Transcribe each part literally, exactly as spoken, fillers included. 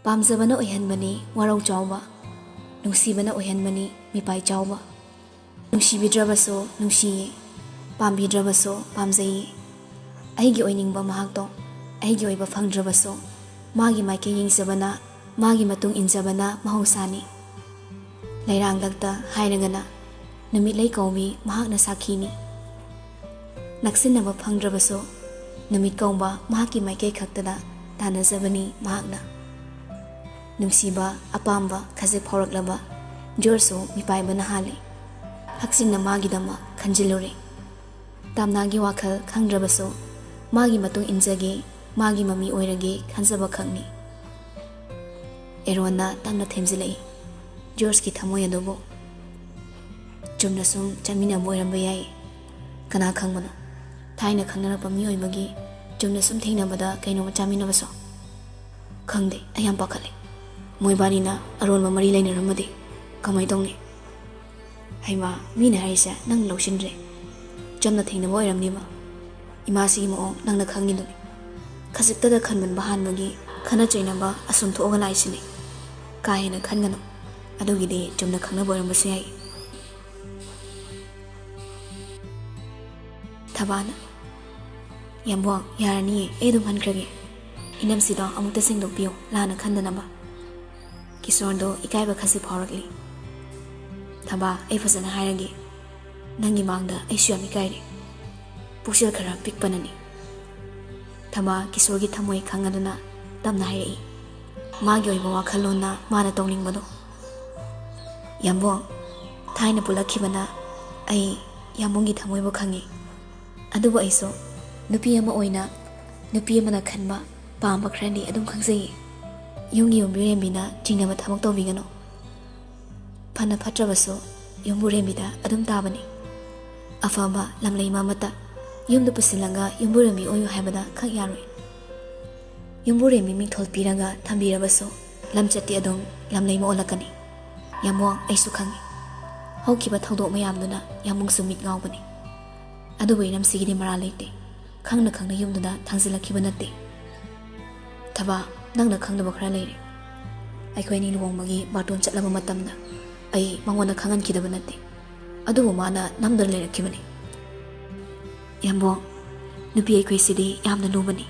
ꯄꯥꯝꯖꯕꯅ ꯑꯣꯏꯍꯟꯕꯅꯤ ꯋꯥꯔꯧ ꯆꯥꯎꯕ, ꯅꯨꯡꯁꯤꯕꯅ ꯑꯣꯏꯍꯟꯕꯅꯤ ꯃꯤꯄꯥꯏ ꯆꯥꯎꯕ꯫ ꯅꯨꯡꯁꯤꯕꯤꯗ꯭ꯔꯕꯁꯨ ꯅꯨꯡꯁꯤꯌꯦ, ꯄꯥꯝꯕꯤꯗ꯭ꯔꯕꯁꯨ ꯄꯥꯝꯖꯩꯌꯦ꯫ ꯑꯩꯒꯤ ꯑꯣꯏꯅꯤꯡꯕ ꯃꯍꯥꯛꯇꯣ ꯑꯩꯒꯤ ꯑꯣꯏꯕ ꯐꯪꯗ꯭ꯔꯕꯁꯨ, ꯃꯥꯒꯤ ꯃꯥꯏꯀꯩ ꯌꯦꯡꯖꯕꯅ, ꯃꯥꯒꯤ ꯃꯇꯨꯡ ꯏꯟꯖꯕꯅ ꯃꯍꯧꯁꯥꯅꯤ꯫ ꯂꯩꯔꯥꯡꯂꯛꯇ ꯍꯥꯏꯔꯒꯅ, ꯅꯨꯃꯤꯠꯂꯩ ꯀꯧꯕꯤ ꯃꯍꯥꯛꯅ ꯁꯥꯈꯤꯅꯤ꯫ ꯅꯛꯁꯤꯟꯅꯕ ꯐꯪꯗ꯭ꯔꯕꯁꯨ, ꯅꯨꯃꯤꯠ ꯀꯧꯕ ꯃꯍꯥꯛꯀꯤ ꯃꯥꯏꯀꯩ ꯈꯛꯇꯗ ꯇꯥꯟꯅꯖꯕꯅꯤ ꯃꯍꯥꯛꯅ꯫ ꯅꯨꯡꯁꯤꯕ, ꯑꯄꯥꯝꯕ ꯈꯖꯤꯛ ꯐꯥꯎꯔꯛꯂꯕ ꯖꯣꯔꯖꯁꯨ ꯃꯤꯄꯥꯏꯕꯅ ꯍꯥꯜꯂꯤ꯫ ꯍꯛꯆꯤꯟꯅ ꯃꯥꯒꯤꯗꯃꯛ ꯈꯟꯖꯤꯜꯂꯨꯔꯦ꯫ ꯇꯥꯝꯅꯥꯒꯤ ꯋꯥꯈꯜ ꯈꯪꯗ꯭ꯔꯕꯁꯨ, ꯃꯥꯒꯤ ꯃꯇꯨꯡ ꯏꯟꯖꯒꯦ, ꯃꯥꯒꯤ ꯃꯃꯤ ꯑꯣꯏꯔꯒꯦ ꯈꯟꯖꯕ ꯈꯛꯅꯤ꯫ ꯑꯦꯔꯣꯟꯅ ꯇꯞꯅ ꯊꯦꯝꯖꯤꯜꯂꯛꯏ, ꯖꯣꯔꯖꯀꯤ ꯊꯃꯣꯏ ꯑꯗꯨꯕꯨ꯫ ꯆꯨꯝꯅ ꯁꯨꯝ ꯆꯠꯃꯤꯟꯅꯕ ꯑꯣꯏꯔꯝꯕ ꯌꯥꯏ꯫ ꯀꯅꯥ ꯈꯪꯕꯅꯣ? ꯊꯥꯏꯅ ꯈꯪꯅꯔꯛꯄ ꯃꯤꯑꯣꯏꯕꯒꯤ ꯆꯨꯝꯅ ꯁꯨꯝ ꯊꯦꯡꯅꯕꯗ ꯀꯩꯅꯣꯝꯃ ꯆꯥꯃꯤꯟꯅꯕꯁꯨ? ꯈꯪꯗꯦ, ꯑꯩ ꯌꯥꯝ ꯄꯥꯈꯠꯂꯦ꯫ ꯃꯣꯏꯕꯥꯅꯤꯅ ꯑꯔꯣꯟꯕ ꯃꯔꯤ ꯂꯩꯅꯔꯝꯃꯗꯤ ꯀꯃꯥꯏ ꯇꯧꯅꯤ? ꯍꯩꯃꯥ, ꯃꯤꯅ ꯍꯥꯏꯔꯤꯁꯦ ꯅꯪ ꯂꯧꯁꯤꯟꯗ꯭ꯔꯦ꯫ ꯆꯝꯅ ꯊꯦꯡꯅꯕ ꯑꯣꯏꯔꯝꯅꯤꯕ꯫ ꯏꯃꯥꯁꯤꯒꯤ ꯃꯑꯣꯡ ꯅꯪꯅ ꯈꯪꯉꯤꯗꯨꯅꯤ꯫ ꯈꯖꯤꯛꯇꯗ ꯈꯟꯃꯟꯕ ꯍꯥꯟꯕꯒꯤ ꯈꯠꯅ ꯆꯩꯅꯕ ꯑꯁꯨꯝ ꯊꯣꯛꯑꯒ ꯂꯥꯛꯏꯁꯤꯅꯤ꯫ ꯀꯥ ꯍꯦꯟꯅ ꯈꯟꯒꯅꯨ꯫ ꯑꯗꯨꯒꯤꯗꯤ ꯆꯨꯝꯅ ꯈꯪꯅꯕ ꯑꯣꯏꯔꯝꯕꯁꯨ ꯌꯥꯏ꯫ ꯊꯕꯥꯅ, "ꯌꯥꯝꯕꯣꯡ, ꯌꯥꯔꯅꯤꯌꯦ, ꯑꯩ ꯑꯗꯨꯝ ꯍꯟꯈ꯭ꯔꯒꯦ꯫ ꯏꯅꯝꯁꯤꯗꯣ ꯑꯃꯨꯛꯇ ꯁꯦꯡꯗꯣꯛꯄꯤꯌꯣ, ꯂꯥꯟꯅ ꯈꯟꯗꯅꯕ꯫" ꯀꯤꯁꯣꯔꯗꯣ ꯏꯀꯥꯏꯕ ꯈꯖꯤꯛ ꯐꯥꯎꯔꯛꯂꯤ꯫ "ꯊꯕꯥ, ꯑꯩ ꯐꯖꯅ ꯍꯥꯏꯔꯒꯦ꯫ ꯅꯪꯒꯤ ꯃꯥꯡꯗ ꯑꯩꯁꯨ ꯌꯥꯝ ꯏꯀꯥꯏꯔꯦ꯫ ꯄꯨꯛꯆꯦꯜ ꯈꯔ ꯄꯤꯛꯄꯅꯅꯤ꯫" ꯊꯕꯥ ꯀꯤꯁꯣꯔꯒꯤ ꯊꯃꯣꯏ ꯈꯪꯉꯗꯨꯅ ꯇꯞꯅ ꯍꯥꯏꯔꯛꯏ, ꯃꯥꯒꯤ ꯑꯣꯏꯕ ꯋꯥꯈꯜꯂꯣꯟꯅ ꯃꯥꯅ ꯇꯧꯅꯤꯡꯕꯗꯣ꯫ "ꯌꯥꯝꯕꯣꯡ, ꯊꯥꯏꯅ ꯄꯨꯜꯂꯛꯈꯤꯕꯅ ꯑꯩ ꯌꯥꯝꯕꯨꯡꯒꯤ ꯊꯃꯣꯏꯕꯨ ꯈꯪꯉꯤ꯫ ꯑꯗꯨꯕꯨ ꯑꯩꯁꯨ ꯅꯨꯄꯤ ꯑꯃ ꯑꯣꯏꯅ ꯅꯨꯄꯤ ꯑꯃꯅ ꯈꯟꯕ, ꯄꯥꯝꯕ ꯈꯔꯗꯤ ꯑꯗꯨꯝ ꯈꯪꯖꯩꯌꯦ꯫ ꯌꯨꯝꯒꯤ ꯌꯨꯝꯕꯤꯔꯦꯝꯕꯤꯅ ꯆꯤꯡꯅꯕ ꯊꯕꯛ ꯇꯧꯕꯤꯒꯅꯨ꯫ ꯐꯅ ꯐꯠꯇ꯭ꯔꯕꯁꯨ ꯌꯨꯝꯕꯨꯔꯦꯝꯕꯤꯗ ꯑꯗꯨꯝ ꯇꯥꯕꯅꯤ꯫ ꯑꯐꯕ ꯂꯝꯂꯩꯃ ꯑꯃꯠꯇ ꯌꯨꯝꯗ ꯄꯨꯁꯤꯜꯂꯒ ꯌꯨꯝꯕꯨꯔꯦꯝꯕꯤ ꯑꯣꯏꯌꯨ ꯍꯥꯏꯕꯗ ꯈꯛ ꯌꯥꯔꯣꯏ꯫ ꯌꯨꯝꯕꯨꯔꯦꯝꯕꯤ ꯃꯤꯡꯊꯣꯜ ꯄꯤꯔꯒ ꯊꯝꯕꯤꯔꯕꯁꯨ ꯂꯝꯆꯠꯇꯤ ꯑꯗꯨꯝ ꯂꯝꯂꯩꯃ ꯑꯣꯜꯂꯛꯀꯅꯤ꯫ ꯌꯥꯝꯕꯣꯡ, ꯑꯩꯁꯨ ꯈꯪꯉꯤ꯫ ꯍꯧꯈꯤꯕ ꯊꯧꯗꯣꯛ ꯃꯌꯥꯝꯗꯨꯅ ꯌꯥꯝꯕꯨꯡꯁꯨ ꯃꯤꯠ ꯉꯥꯎꯕꯅꯤ꯫ ꯑꯗꯨꯕꯨ ꯏꯅꯝꯁꯤꯒꯤꯗꯤ ꯃꯔꯥꯜ ꯂꯩꯇꯦ꯫ ꯈꯪꯅ ꯈꯪꯅ ꯌꯨꯝꯗꯨꯗ ꯊꯥꯡꯖꯤꯜꯂꯛꯈꯤꯕ ꯅꯠꯇꯦ꯫ ꯊꯕꯥ, ꯅꯪꯅ ꯈꯪꯗꯕ ꯈꯔ ꯂꯩꯔꯦ꯫ ꯑꯩꯈꯣꯏ ꯑꯅꯤ ꯂꯨꯍꯣꯡꯕꯒꯤ ꯕꯥꯔꯇꯣꯟ ꯆꯠꯂꯕ ꯃꯇꯝꯗ ꯑꯩ ꯃꯉꯣꯟꯗ ꯈꯪꯍꯟꯈꯤꯗꯕ ꯅꯠꯇꯦ, ꯑꯗꯨꯕꯨ ꯃꯥꯅ ꯅꯝꯗꯨꯅ ꯂꯩꯔꯛꯈꯤꯕꯅꯤ꯫ ꯌꯥꯝꯕꯣꯡ, ꯅꯨꯄꯤ ꯑꯩꯈꯣꯏꯁꯤꯗꯤ ꯌꯥꯝꯅ ꯂꯨꯕꯅꯤ꯫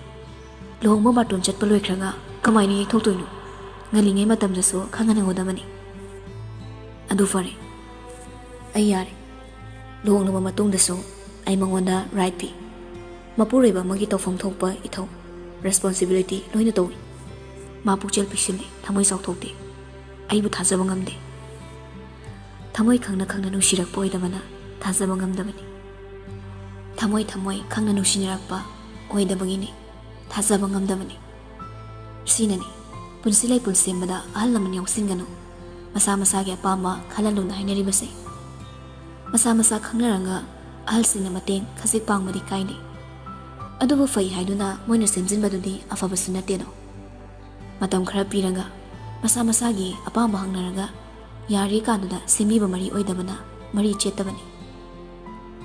ꯂꯨꯍꯣꯡꯕ ꯕꯥꯔꯇꯣꯟ ꯆꯠꯄ ꯂꯣꯏꯈ꯭ꯔꯒ ꯀꯃꯥꯏꯅ ꯌꯩꯊꯣꯛꯇꯣꯏꯅꯣ? ꯉꯜꯂꯤꯉꯩ ꯃꯇꯝꯗꯁꯨ ꯈꯪꯍꯟꯍꯧꯒꯗꯕꯅꯤ꯫ ꯑꯗꯨ ꯐꯔꯦ, ꯑꯩ ꯌꯥꯔꯦ꯫ ꯂꯨꯍꯣꯡꯂꯕ ꯃꯇꯨꯡꯗꯁꯨ ꯑꯩ ꯃꯉꯣꯟꯗ ꯔꯥꯏꯠ ꯄꯤ꯫ ꯃꯄꯨꯔꯣꯏꯕ ꯑꯃꯒꯤ ꯇꯧꯐꯝ ꯊꯣꯛꯄ ꯏꯊꯧ, ꯔꯦꯁꯄꯣꯟꯁꯤꯕꯤꯂꯤꯇꯤ ꯂꯣꯏꯅ ꯇꯧꯏ꯫ ꯃꯥ ꯄꯨꯛꯆꯦꯜ ꯄꯤꯛꯁꯤꯜꯂꯤ, ꯊꯃꯣꯏ ꯆꯥꯎꯊꯣꯛꯇꯦ꯫ ꯑꯩꯕꯨ ꯊꯥꯖꯕ ꯉꯝꯗꯦ꯫ ꯊꯃꯣꯏ ꯈꯪꯅ ꯈꯪꯅ ꯅꯨꯡꯁꯤꯔꯛꯄ ꯑꯣꯏꯗꯕꯅ ꯊꯥꯖꯕ ꯉꯝꯗꯕꯅꯤ꯫ ꯊꯃꯣꯏ ꯊꯃꯣꯏ ꯈꯪꯅ ꯅꯨꯡꯁꯤꯅꯔꯛꯄ ꯑꯣꯏꯗꯕꯒꯤꯅꯤ, ꯊꯥꯖꯕ ꯉꯝꯗꯕꯅꯤ꯫ ꯁꯤꯅꯅꯤ ꯄꯨꯟꯁꯤ ꯂꯩꯄꯨꯟ ꯁꯦꯝꯕꯗ ꯑꯍꯜ ꯂꯃꯟ ꯌꯥꯎꯁꯤꯟꯒꯅꯨ, ꯃꯁꯥ ꯃꯁꯥꯒꯤ ꯑꯄꯥꯝꯕ ꯈꯜꯍꯜꯂꯨꯅ ꯍꯥꯏꯅꯔꯤꯕꯁꯦ꯫ ꯃꯁꯥ ꯃꯁꯥ ꯈꯪꯅꯔꯒ ꯑꯍꯜꯁꯤꯡꯅ ꯃꯇꯦꯡ ꯈꯖꯤꯛ ꯄꯥꯡꯕꯗꯤ ꯀꯥꯏꯗꯦ꯫ ꯑꯗꯨꯕꯨ ꯐꯩ ꯍꯥꯏꯗꯨꯅ ꯃꯣꯏꯅ ꯁꯦꯝꯖꯤꯟꯕꯗꯨꯗꯤ ꯑꯐꯕꯁꯨ ꯅꯠꯇꯦꯗꯣ꯫ ꯃꯇꯝ ꯈꯔ ꯄꯤꯔꯒ ꯃꯁꯥ ꯃꯁꯥꯒꯤ ꯑꯄꯥꯝꯕ ꯍꯪꯅꯔꯒ ꯌꯥꯔꯦ ꯀꯥꯟꯗꯨꯗ ꯁꯦꯝꯕꯤꯕ ꯃꯔꯤ ꯑꯣꯏꯗꯕꯅ ꯃꯔꯤ ꯆꯦꯠꯇꯕꯅꯤ꯫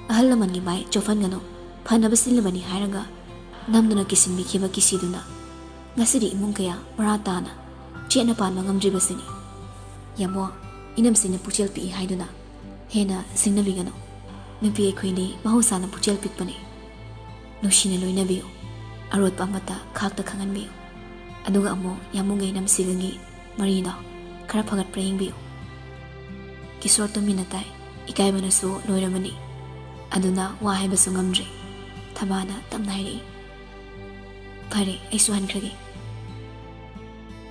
ꯑꯍꯜ ꯂꯃꯟꯒꯤ ꯃꯥꯏ ꯆꯣꯞꯍꯟꯒꯅꯨ, ꯐꯅꯕ ꯁꯤꯜꯂꯤꯕꯅꯤ ꯍꯥꯏꯔꯒ ꯅꯝꯗꯨꯅ ꯀꯤꯁꯤꯟꯕꯤꯈꯤꯕ ꯀꯤꯁꯤꯗꯨꯅ ꯉꯁꯤꯗꯤ ꯏꯃꯨꯡ ꯀꯌꯥ ꯃꯔꯥ ꯇꯥꯅ ꯆꯦꯠꯅ ꯄꯥꯟꯕ ꯉꯝꯗ꯭ꯔꯤꯕꯁꯤꯅꯤ꯫ ꯌꯥꯝꯕꯣ, ꯏꯅꯝꯁꯤꯡꯅ ꯄꯨꯛꯆꯦꯜ ꯄꯤꯛꯏ ꯍꯥꯏꯗꯨꯅ ꯍꯦꯟꯅ ꯁꯤꯡꯅꯕꯤꯒꯅꯨ꯫ ꯅꯨꯄꯤ ꯑꯩꯈꯣꯏꯗꯤ ꯃꯍꯧꯁꯥꯅ ꯄꯨꯛꯆꯦꯜ ꯄꯤꯛꯄꯅꯤ꯫ ꯅꯨꯡꯁꯤꯅ ꯂꯣꯏꯅꯕꯤꯌꯨ, ꯑꯔꯣꯠꯄ ꯑꯃꯠꯇ ꯈꯥꯛꯇ ꯈꯪꯍꯟꯕꯤꯌꯨ꯫ ꯑꯗꯨꯒ ꯑꯃꯨꯛ ꯌꯥꯝꯕꯨꯡꯒ ꯏꯅꯝꯁꯤꯒꯒꯤ ꯃꯔꯤꯗꯣ ꯈꯔ ꯐꯒꯠꯄ꯭ꯔꯥ ꯌꯦꯡꯕꯤꯌꯨ꯫ ꯀꯤꯁꯣꯔ ꯇꯨꯃꯤꯟꯅ ꯇꯥꯏ, ꯏꯀꯥꯏꯕꯅꯁꯨ ꯂꯣꯏꯔꯕꯅꯤ꯫ ꯑꯗꯨꯅ ꯋꯥ ꯍꯥꯏꯕꯁꯨ ꯉꯝꯗ꯭ꯔꯦ꯫ ꯊꯕꯥꯅ ꯇꯞꯅ ꯍꯥꯏꯔꯛꯏ, "ꯐꯔꯦ, ꯑꯩꯁꯨ ꯍꯟꯈ꯭ꯔꯒꯦ"꯫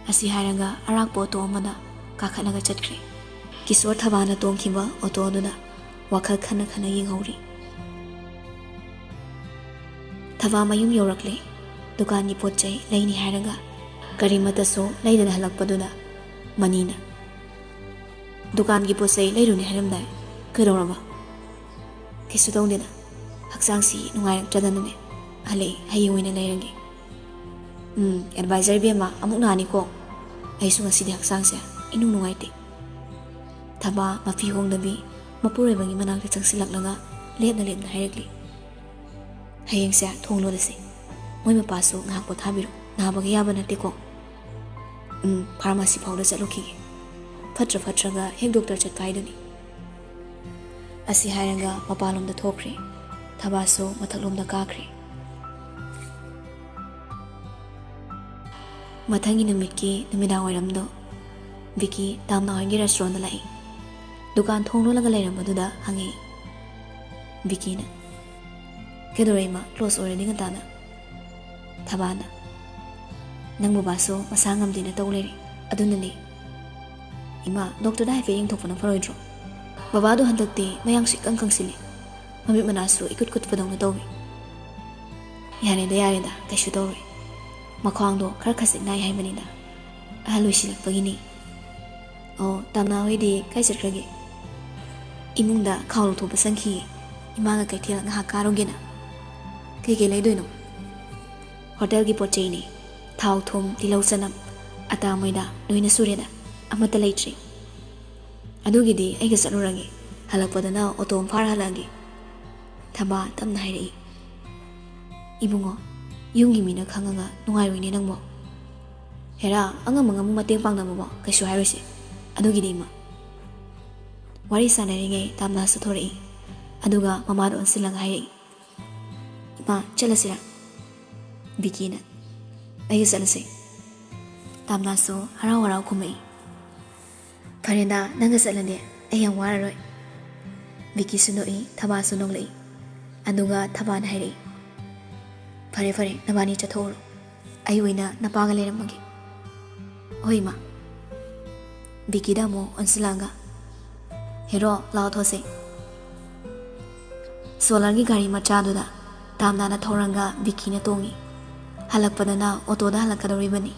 ꯑꯁꯤ ꯍꯥꯏꯔꯒ ꯑꯔꯥꯛꯄ ꯑꯣꯇꯣ ꯑꯃꯗ ꯀꯥꯈꯠꯂꯒ ꯆꯠꯈ꯭ꯔꯦ꯫ ꯀꯤꯁꯣꯔ ꯊꯕꯥꯅ ꯇꯣꯡꯈꯤꯕ ꯑꯣꯇꯣ ꯑꯗꯨꯗ ꯋꯥꯈꯜ ꯈꯟꯅ ꯈꯟꯅ ꯌꯦꯡꯍꯧꯔꯤ꯫ ꯊꯕꯥ ꯃꯌꯨꯝ ꯌꯧꯔꯛꯂꯦ꯫ ꯗꯨꯀꯥꯟꯒꯤ ꯄꯣꯠ ꯆꯩ ꯂꯩꯅꯤ ꯍꯥꯏꯔꯒ ꯀꯔꯤꯃꯠꯇꯁꯨ ꯂꯩꯗꯅ ꯍꯜꯂꯛꯄꯗꯨꯗ ꯃꯅꯤꯅ, "ꯗꯨꯀꯥꯟꯒꯤ ꯄꯣꯠ ꯆꯩ ꯂꯩꯔꯨꯅꯤ ꯍꯥꯏꯔꯝꯗꯥꯏ, ꯀꯩꯗꯧꯔꯕ?" "ꯀꯩꯁꯨ ꯇꯧꯗꯦꯗ, ꯍꯛꯆꯥꯡꯁꯤ ꯅꯨꯡꯉꯥꯏꯔꯛꯇ꯭ꯔꯗꯅꯅꯦ ꯍꯜꯂꯛꯑꯦ, ꯍꯌꯦꯡ ꯑꯣꯏꯅ ꯂꯩꯔꯒꯦ"꯫ "ꯎꯝ, ꯑꯦꯗꯚꯥꯏꯖꯔ ꯏꯕꯦꯝꯃ, ꯑꯃꯨꯛ ꯅꯥꯅꯤꯀꯣ꯫ ꯑꯩꯁꯨ ꯉꯁꯤꯗꯤ ꯍꯛꯆꯥꯡꯁꯦ ꯏꯅꯨꯡ ꯅꯨꯡꯉꯥꯏꯇꯦ"꯫ ꯊꯕꯥ ꯃꯐꯤ ꯍꯣꯡꯗꯕꯤ ꯃꯄꯨꯔꯣꯏꯕꯒꯤ ꯃꯅꯥꯛꯇ ꯆꯪꯁꯤꯜꯂꯛꯂꯒ ꯂꯦꯞꯅ ꯂꯦꯞꯅ ꯍꯥꯏꯔꯛꯂꯤ, "ꯍꯌꯦꯡꯁꯦ ꯊꯣꯡ ꯂꯣꯜꯂꯁꯤ꯫ ꯃꯣꯏ ꯃꯄꯥꯁꯨ ꯉꯥꯏꯍꯥꯛ ꯄꯣꯊꯥꯕꯤꯔꯣ, ꯅꯥꯕꯒ ꯌꯥꯕ ꯅꯠꯇꯦꯀꯣ"꯫ "ꯎꯝ, ꯐꯥꯔꯃꯥꯁꯤ ꯐꯥꯎꯗ ꯆꯠꯂꯨꯈꯤꯒꯦ꯫ ꯐꯠꯇ꯭ꯔ ꯐꯠꯇ꯭ꯔꯒ ꯍꯦꯛ ꯗꯣꯛꯇꯔ ꯆꯠꯄ ꯍꯥꯏꯗꯨꯅꯤ"꯫ ꯑꯁꯤ ꯍꯥꯏꯔꯒ ꯃꯄꯥꯟꯂꯣꯝꯗ ꯊꯣꯛꯈ꯭ꯔꯦ꯫ ꯊꯕꯥꯁꯨ ꯃꯊꯛꯂꯣꯝꯗ ꯀꯥꯈ꯭ꯔꯦ꯫ ꯃꯊꯪꯒꯤ ꯅꯨꯃꯤꯠꯀꯤ ꯅꯨꯃꯤꯗꯥꯡ ꯋꯥꯏꯔꯝꯗꯣ ꯕꯤꯀꯤ ꯇꯥꯝꯅꯥ ꯍꯣꯏꯒꯤ ꯔꯦꯁꯇꯨꯔꯦꯟꯗ ꯂꯥꯛꯏ꯫ ꯗꯨꯀꯥꯟ ꯊꯣꯡ ꯂꯣꯜꯂꯒ ꯂꯩꯔꯝꯕꯗꯨꯗ ꯍꯪꯉꯛꯏ꯫ ꯕꯤꯀꯤꯅ, "ꯀꯩꯗꯧꯔꯦ ꯏꯃꯥ, ꯀ꯭ꯂꯣꯁ ꯑꯣꯏꯔꯗꯤ ꯉꯟꯇꯥꯅ?" ꯊꯕꯥꯅ, "ꯅꯪ ꯕꯕꯥꯁꯨ ꯃꯁꯥ ꯉꯝꯗꯦꯅ ꯇꯧ ꯂꯩꯔꯦ, ꯑꯗꯨꯅꯅꯦ꯫ ꯏꯃꯥ, ꯗꯣꯛꯇꯔꯗ ꯍꯥꯏꯐꯦꯠ ꯌꯦꯡꯊꯣꯛꯄꯅ ꯐꯔꯣꯏꯗ꯭ꯔꯣ? ꯕꯕꯥꯗꯣ ꯍꯟꯗꯛꯇꯤ ꯃꯌꯥꯡꯁꯨ ꯏꯀꯪ ꯀꯪꯁꯤꯜꯂꯦ, ꯃꯃꯤꯠ ꯃꯅꯥꯁꯨ ꯏꯀꯨꯠ ꯀꯨꯠꯄꯗꯧꯅ ꯇꯧꯏ꯫ ꯌꯥꯔꯦꯗ, ꯌꯥꯔꯦꯗ, ꯀꯩꯁꯨ ꯇꯧꯔꯣꯏ꯫ ꯃꯈ꯭ꯋꯥꯡꯗꯣ ꯈꯔ ꯈꯖꯤꯛ ꯅꯥꯏ ꯍꯥꯏꯕꯅꯤꯗ, ꯑꯍꯜ ꯑꯣꯏꯁꯤꯜꯂꯛꯄꯒꯤꯅꯤ꯫ ꯑꯣ, ꯇꯥꯝꯅꯥ ꯍꯣꯏꯗꯤ ꯀꯥꯏ ꯆꯠꯈ꯭ꯔꯒꯦ?" "ꯏꯃꯨꯡꯗ ꯈꯥꯎ ꯂꯧꯊꯣꯛꯄ ꯆꯪꯈꯤꯌꯦ, ꯏꯃꯥꯒ ꯀꯩꯊꯦꯜ ꯉꯥꯏꯍꯥꯛ ꯀꯥꯔꯨꯒꯦꯅ"꯫ "ꯀꯩꯀꯩ ꯂꯩꯗꯣꯏꯅꯣ?" "ꯍꯣꯇꯦꯜꯒꯤ ꯄꯣꯠ ꯆꯩꯅꯤ, ꯊꯥꯎ, ꯊꯨꯝ, ꯇꯤꯜꯍꯧ, ꯆꯅꯝ, ꯑꯇꯥ, ꯃꯣꯏꯗꯥ, ꯂꯣꯏꯅ ꯁꯨꯔꯦꯗ, ꯑꯃꯠꯇ ꯂꯩꯇ꯭ꯔꯦ꯫ ꯑꯗꯨꯒꯤꯗꯤ ꯑꯩꯒ ꯆꯠꯂꯨꯔꯒꯦ, ꯍꯜꯂꯛꯄꯗꯅ ꯑꯣꯇꯣ ꯑꯃ ꯐꯥꯔ ꯍꯜꯂꯛꯑꯒꯦ"꯫ ꯊꯕꯥ ꯇꯞꯅ ꯍꯥꯏꯔꯛꯏ꯫ "ꯏꯕꯨꯡꯉꯣ, ꯌꯨꯝꯒꯤ ꯃꯤꯅ ꯈꯪꯉꯒ ꯅꯨꯡꯉꯥꯏꯔꯣꯏꯅꯦ ꯅꯪꯕꯣ"꯫ "ꯍꯦꯔꯥ, ꯑꯉꯝ ꯑꯉꯝꯕ ꯃꯇꯦꯡ ꯄꯥꯡꯅꯕꯕꯣ ꯀꯩꯁꯨ ꯍꯥꯏꯔꯣꯏꯁꯦ, ꯑꯗꯨꯒꯤꯗꯤ ꯏꯃꯥ"꯫ ꯋꯥꯔꯤ ꯁꯥꯟꯅꯔꯤꯉꯩ ꯇꯥꯝꯅꯥꯁꯨ ꯊꯣꯔꯛꯏ꯫ ꯑꯗꯨꯒ ꯃꯃꯥꯗ ꯑꯣꯟꯁꯤꯜꯂꯒ ꯍꯥꯏꯔꯛꯏ, "ꯏꯃꯥ, ꯆꯠꯂꯁꯤꯔꯥ?" ꯕꯤꯀꯤꯅ, "ꯑꯩꯒ ꯆꯠꯂꯁꯦ"꯫ ꯇꯥꯝꯅꯥꯁꯨ ꯍꯔꯥꯎ ꯍꯔꯥꯎ ꯈꯨꯝꯃꯛꯏ꯫ "ꯐꯔꯦꯗ, ꯅꯪꯒ ꯆꯠꯂꯗꯤ ꯑꯩ ꯌꯥꯝ ꯋꯥꯔꯔꯣꯏ"꯫ ꯕꯤꯀꯤꯁꯨ ꯅꯣꯛꯏ, ꯊꯕꯥꯁꯨ ꯅꯣꯛꯂꯛꯏ꯫ ꯑꯗꯨꯒ ꯊꯕꯥꯅ ꯍꯥꯏꯔꯛꯏ, "ꯐꯔꯦ, ꯐꯔꯦ, ꯅꯕꯥꯅꯤ ꯆꯠꯊꯣꯛꯎꯔꯣ꯫ ꯑꯩ ꯑꯣꯏꯅ ꯅꯄꯥꯒ ꯂꯩꯔꯝꯃꯒꯦ"꯫ "ꯍꯣꯏ, ꯏꯃꯥ"꯫ ꯕꯤꯀꯤꯗ ꯑꯃꯨꯛ ꯑꯣꯟꯁꯤꯜꯂꯛꯑꯒ, "ꯍꯦꯔꯣ, ꯂꯥꯛꯑꯣ ꯊꯣꯛꯁꯦ"꯫ ꯁꯣꯂꯔꯒꯤ ꯒꯥꯔꯤ ꯃꯆꯥꯗꯨꯗ ꯇꯥꯝꯅꯥꯅ ꯊꯧꯔꯒ ꯕꯤꯀꯤꯅ ꯇꯣꯡꯉꯤ꯫ ꯍꯜꯂꯛꯄꯗꯅ ꯑꯣꯇꯣꯗ ꯍꯜꯂꯛꯀꯗꯧꯔꯤꯕꯅꯤ꯫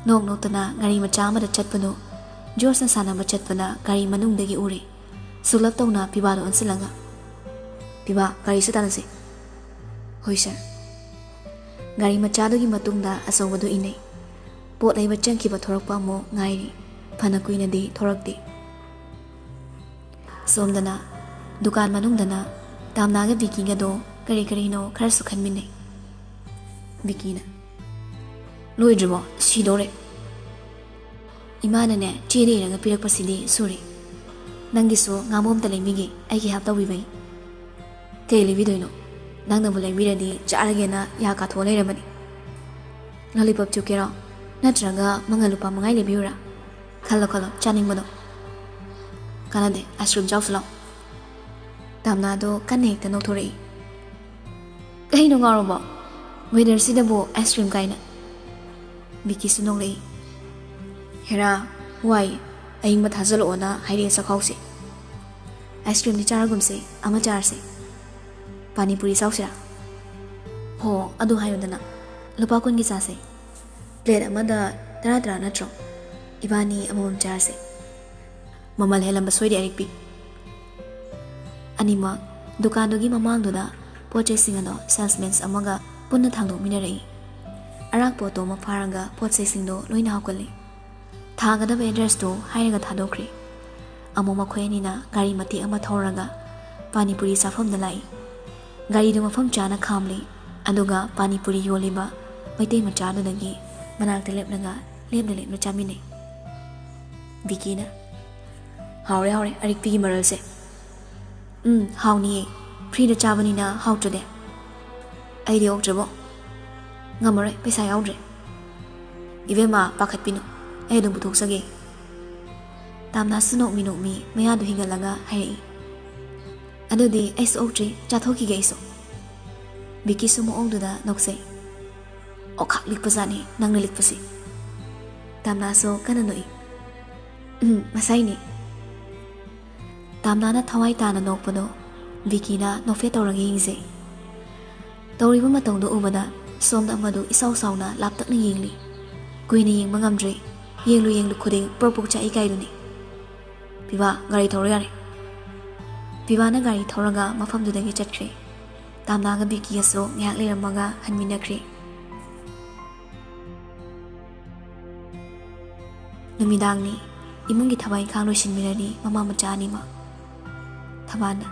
ꯅꯣꯛ ꯅꯣꯛꯇꯅ ꯒꯥꯔꯤ ꯃꯆꯥ ꯑꯃꯗ ꯆꯠꯄꯗꯨ ꯖꯣꯔꯖꯅ ꯁꯥꯟꯅꯕ ꯆꯠꯄꯅ ꯒꯥꯔꯤ ꯃꯅꯨꯡꯗꯒꯤ ꯎꯔꯦ꯫ ꯁꯨꯛꯂꯞ ꯇꯧꯅ ꯄꯤꯕꯥꯗ ꯑꯣꯟꯁꯤꯜꯂꯒ, "ꯄꯤꯕꯥ, ꯒꯥꯔꯤꯁꯨ ꯇꯥꯟꯅꯁꯤ"꯫ "ꯍꯣꯏ ꯁꯥꯔ"꯫ ꯒꯥꯔꯤ ꯃꯆꯥꯗꯨꯒꯤ ꯃꯇꯨꯡꯗ ꯑꯆꯧꯕꯗꯨ ꯏꯟꯅꯩ꯫ ꯄꯣꯠ ꯂꯩꯕ ꯆꯪꯈꯤꯕ ꯊꯣꯔꯛꯄ ꯑꯃꯨꯛ ꯉꯥꯏꯔꯤ꯫ ꯐꯅ ꯀꯨꯏꯅꯗꯤ ꯊꯣꯔꯛꯇꯦ꯫ ꯁꯣꯝꯗꯅ ꯗꯨꯀꯥꯟ ꯃꯅꯨꯡꯗꯅ ꯇꯥꯝꯅꯥꯒ ꯕꯤꯀꯤꯒꯗꯣ ꯀꯔꯤ ꯀꯔꯤꯅꯣ ꯈꯔꯁꯨ ꯈꯟꯃꯤꯟꯅꯩ꯫ ꯕꯤꯀꯤꯅ, "ꯂꯣꯏꯗ꯭ꯔꯤꯕꯣ? ꯁꯤꯗꯧꯔꯦ"꯫ ꯏꯃꯥꯅꯅꯦ ꯆꯦꯗ ꯏꯔꯒ ꯄꯤꯔꯛꯄꯁꯤꯗꯤ ꯁꯨꯔꯦ꯫ ꯅꯪꯒꯤꯁꯨ ꯉꯥꯃꯣ ꯑꯝꯇ ꯂꯩꯕꯤꯒꯦ, ꯑꯩꯒꯤ ꯍꯥꯞ ꯇꯧꯕꯤꯕꯩ꯫ ꯀꯩ ꯂꯩꯕꯤꯗꯣꯏꯅꯣ? ꯅꯪꯅꯕꯨ ꯂꯩꯕꯤꯔꯗꯤ ꯆꯥꯔꯒꯦꯅ ꯌꯥ ꯀꯥꯊꯣꯛꯑ ꯂꯩꯔꯕꯅꯤ꯫ ꯂꯣꯂꯤꯄꯣꯞ ꯆꯨꯞꯀꯦꯔꯣ? ꯅꯠꯇ꯭ꯔꯒ ꯃꯉꯥ ꯂꯨꯄꯥ ꯃꯉꯥ ꯂꯩꯕꯤꯌꯨꯔꯥ? ꯈꯜꯂꯣ ꯈꯜꯂꯣ, ꯆꯥꯅꯤꯡꯕꯗꯣ꯫ ꯀꯥꯟꯅꯗꯦ, ꯑꯥꯏꯁ ꯀ꯭ꯔꯤꯝ ꯆꯥꯎꯁꯤ ꯂꯥꯎ꯫ ꯇꯥꯝꯅꯥꯗꯣ ꯀꯟꯅ ꯍꯦꯛꯇ ꯅꯣꯛꯊꯣꯔꯛꯏ꯫ ꯀꯩꯅꯣ ꯉꯥꯎꯔꯕꯣ? ꯋꯦꯗꯔꯁꯤꯗꯕꯨ ꯑꯥꯏꯁ ꯀ꯭ꯔꯤꯝ ꯀꯥꯏꯅ꯫ ꯕꯤꯀꯤꯁꯨ ꯅꯣꯛꯂꯛꯏ꯫ ꯍꯦꯔꯥ, ꯋꯥꯏ, ꯑꯏꯪꯕ ꯊꯥꯖꯜꯂꯛꯑꯣꯅ ꯍꯥꯏꯔꯛꯑꯦ ꯆꯈꯥꯎꯁꯦ꯫ ꯑꯥꯏꯁ ꯀ꯭ꯔꯤꯝꯗꯤ ꯆꯥꯔꯒꯨꯝꯁꯦ, ꯑꯃ ꯆꯥꯔꯁꯦ꯫ ꯄꯥꯅꯤꯄꯨꯔꯤ ꯆꯥꯎꯁꯤꯔꯥ? ꯍꯣ, ꯑꯗꯨ ꯍꯥꯏꯌꯨꯗꯅ꯫ ꯂꯨꯄꯥ ꯀꯨꯟꯒꯤ ꯆꯥꯁꯦ꯫ ꯄ꯭ꯂꯦꯠ ꯑꯃꯗ ꯇꯔꯥ ꯇꯔꯥ ꯅꯠꯇ꯭ꯔꯣ? ꯏꯕꯥꯅꯤ ꯑꯃꯃꯝ ꯆꯥꯔꯁꯦ꯫ ꯃꯃꯜ ꯍꯦꯜꯂꯝꯕ ꯁꯣꯏꯗꯦ ꯑꯔꯤꯛꯄꯤ꯫ ꯑꯅꯤꯃꯛ ꯗꯨꯀꯥꯟꯗꯨꯒꯤ ꯃꯃꯥꯡꯗꯨꯗ ꯄꯣꯠ ꯆꯩꯁꯤꯡ ꯑꯗꯣ ꯁꯦꯜꯁꯃꯦꯟꯁ ꯑꯃꯒ ꯄꯨꯟꯅ ꯊꯥꯡꯗꯣꯛꯃꯤꯟꯅꯔꯛꯏ꯫ ꯑꯔꯥꯛꯄ ꯑꯣꯇꯣ ꯑꯃ ꯐꯥꯔꯒ ꯄꯣꯠ ꯆꯩꯁꯤꯡꯗꯣ ꯂꯣꯏꯅ ꯍꯥꯞꯀꯠꯂꯤ꯫ ꯊꯥꯒꯗꯕ ꯑꯦꯗ꯭ꯔꯦꯁꯇꯨ ꯍꯥꯏꯔꯒ ꯊꯥꯗꯣꯛꯈ꯭ꯔꯦ꯫ ꯑꯃꯨꯛ ꯃꯈꯣꯏ ꯑꯅꯤꯅ ꯒꯥꯔꯤ ꯃꯇꯦꯛ ꯑꯃ ꯊꯧꯔꯒ ꯄꯥꯅꯤꯄꯨꯔꯤ ꯆꯥꯐꯝꯗ ꯂꯥꯛꯏ꯫ ꯒꯥꯔꯤꯗꯨ ꯃꯐꯝ ꯆꯥꯅ ꯈꯥꯝꯂꯤ, ꯑꯗꯨꯒ ꯄꯥꯅꯤꯄꯨꯔꯤ ꯌꯣꯜꯂꯤꯕ ꯃꯩꯇꯩ ꯃꯆꯥꯗꯨꯗꯒꯤ ꯃꯅꯥꯛꯇ ꯂꯦꯞꯂꯒ ꯂꯦꯞꯅ ꯂꯦꯞꯅ ꯆꯥꯃꯤꯟꯅꯩ꯫ ꯕꯤꯀꯤꯅ, "ꯍꯥꯎꯔꯦ, ꯍꯥꯎꯔꯦ, ꯑꯔꯤꯛꯄꯤꯒꯤ ꯃꯔꯜꯁꯦ꯫ ꯎꯝ, ꯍꯥꯎꯅꯤꯌꯦ꯫ ꯐ꯭ꯔꯤꯗ ꯆꯥꯕꯅꯤꯅ ꯍꯥꯎꯇ꯭ꯔꯗꯤ?" "ꯑꯩꯗꯤ ꯑꯣꯛꯇ꯭ꯔꯦꯕꯣ꯫ ꯉꯝꯃꯔꯣꯏ, ꯄꯩꯁꯥ ꯌꯥꯎꯗ꯭ꯔꯦ꯫" "ꯏꯕꯦꯝꯃ, ꯄꯥꯈꯠꯄꯤꯅꯨ, ꯑꯩ ꯑꯗꯨꯝ ꯄꯨꯊꯣꯛꯆꯒꯦ꯫" ꯇꯥꯝꯅꯥꯁꯨ ꯅꯣꯛꯃꯤ ꯅꯣꯛꯃꯤ ꯃꯌꯥꯗꯨ ꯍꯤꯡꯒꯠꯂꯒ ꯍꯥꯏꯔꯛꯏ꯫ "ꯑꯗꯨꯗꯤ ꯑꯩꯁꯨ ꯑꯣꯛꯇ꯭ꯔꯤ, ꯆꯥꯊꯣꯛꯈꯤꯒꯦ ꯑꯩꯁꯨ꯫" ꯕꯤꯀꯤꯁꯨ ꯃꯑꯣꯡꯗꯨꯗ ꯅꯣꯛꯆꯩ꯫ "ꯑꯣꯈꯥꯛ ꯂꯤꯛꯄꯖꯥꯠꯅꯤ ꯅꯪꯅ ꯂꯤꯛꯄꯁꯤ꯫" ꯇꯥꯝꯅꯥꯁꯨ ꯀꯟꯅ ꯅꯣꯛꯏ꯫ "ꯎꯝ, ꯃꯁꯥꯏꯅꯤ꯫" ꯇꯥꯝꯅꯥꯅ ꯊꯋꯥꯏ ꯇꯥꯅ ꯅꯣꯛꯄꯗꯣ ꯕꯤꯀꯤꯅ ꯅꯣꯛꯐꯦꯠ ꯇꯧꯔꯒ ꯌꯦꯡꯖꯩ꯫ ꯇꯧꯔꯤꯕ ꯃꯇꯧꯗꯨ ꯎꯕꯗ ꯁꯣꯝꯗ ꯑꯃꯗꯨ ꯏꯁꯥꯎ ꯁꯥꯎꯅ ꯂꯥꯞꯇꯛꯅ ꯌꯦꯡꯂꯤ꯫ ꯀꯨꯏꯅ ꯌꯦꯡꯕ ꯉꯝꯗ꯭ꯔꯦ꯫ ꯌꯦꯡꯂꯨ ꯌꯦꯡꯂꯨ ꯈꯨꯗꯤꯡ ꯄ꯭ꯔꯣꯛ ꯄ꯭ꯔꯣꯛ ꯆꯥꯛꯏ ꯀꯥꯏꯗꯨꯅꯤ꯫ "ꯄꯤꯕꯥ, ꯒꯥꯔꯤ ꯊꯧꯔꯣ ꯌꯥꯔꯦ꯫" ꯄꯤꯕꯥꯅ ꯒꯥꯔꯤ ꯊꯧꯔꯒ ꯃꯐꯝꯗꯨꯗꯒꯤ ꯆꯠꯈ꯭ꯔꯦ꯫ ꯇꯥꯝꯅꯥꯒ ꯕꯤꯀꯤꯒꯁꯨ ꯉꯥꯏꯍꯥꯛ ꯂꯩꯔꯝꯃꯒ ꯍꯟꯃꯤꯟꯅꯈ꯭ꯔꯦ꯫ ꯅꯨꯃꯤꯗꯥꯡꯅꯤ꯫ ꯏꯃꯨꯡꯒꯤ ꯊꯕꯛ ꯏꯪꯈꯥꯡ ꯂꯣꯏꯁꯤꯟꯃꯤꯟꯅꯔꯤ ꯃꯃꯥ ꯃꯆꯥ ꯑꯅꯤꯃꯛ꯫ ꯊꯕꯥꯅ,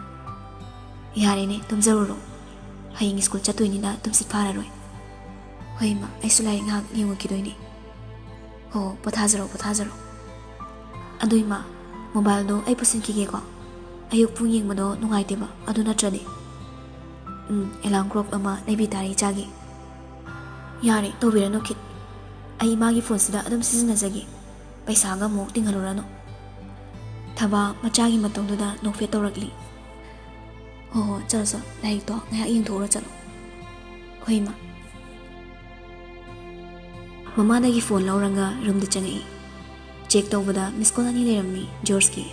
"ꯌꯥꯔꯦꯅꯦ, ꯇꯨꯝꯖꯔꯨꯔꯣ꯫ ꯍꯌꯦꯡ ꯁ꯭ꯀꯨꯜ ꯆꯠꯇꯣꯏꯅꯤꯅ ꯇꯨꯝꯁꯤꯠ ꯐꯥꯔꯔꯣꯏ꯫" "ꯍꯣꯏ ꯏꯃꯥ, ꯑꯩꯁꯨ ꯂꯥꯏꯔꯤꯛ ꯉꯥꯏꯍꯥꯛ ꯌꯦꯡꯉꯨꯈꯤꯗꯣꯏꯅꯦ꯫" ꯍꯣ, ꯄꯣꯊꯥꯖꯔꯣ, ꯄꯣꯊꯥꯖꯔꯣ꯫ ꯑꯗꯨ ꯏꯃꯥ, ꯃꯣꯕꯥꯏꯜꯗꯣ ꯑꯩ ꯄꯨꯁꯤꯟꯈꯤꯒꯦꯀꯣ꯫ ꯑꯌꯨꯛ ꯄꯨꯡ ꯌꯦꯡꯕꯗꯣ ꯅꯨꯡꯉꯥꯏꯇꯦꯕ, ꯑꯗꯨ ꯅꯠꯇ꯭ꯔꯗꯤ꯫ ꯎꯝ, ꯑꯦꯂꯥꯔꯝ ꯀ꯭ꯂꯣꯛ ꯑꯃ ꯂꯩꯕꯤ ꯇꯥꯔꯦ ꯏꯆꯥꯒꯤ꯫ ꯌꯥꯔꯦ, ꯇꯧꯕꯤꯔꯅꯨ ꯈꯤꯠ꯫ ꯑꯩ ꯏꯃꯥꯒꯤ ꯐꯣꯟꯁꯤꯗ ꯑꯗꯨꯝ ꯁꯤꯖꯤꯟꯅꯖꯒꯦ꯫ ꯄꯩꯁꯥꯒ ꯑꯃꯨꯛ ꯇꯤꯡꯍꯜꯂꯨꯔꯅꯨ꯫ ꯊꯕꯥ ꯃꯆꯥꯒꯤ ꯃꯇꯧꯗꯨꯗ ꯅꯣꯛꯐꯦꯠ ꯇꯧꯔꯛꯂꯤ꯫ ꯍꯣ ꯍꯣ, ꯆꯠꯂꯣ ꯆꯠꯂꯣ, ꯂꯥꯏꯔꯤꯛꯇꯣ ꯉꯥꯏꯍꯥꯛ ꯌꯦꯡꯊꯣꯛꯎꯔꯣ ꯆꯠꯂꯣ꯫ ꯍꯣꯏ ꯏꯃꯥ꯫ ꯃꯃꯥꯗꯒꯤ ꯐꯣꯟ ꯂꯧꯔꯒ ꯔꯨꯝꯗ ꯆꯪꯉꯛꯏ꯫ ꯆꯦꯛ ꯇꯧꯕꯗ ꯃꯤꯁ ꯀꯣꯜ ꯑꯅꯤ ꯂꯩꯔꯝꯃꯤ ꯖꯣꯔꯖꯀꯤ꯫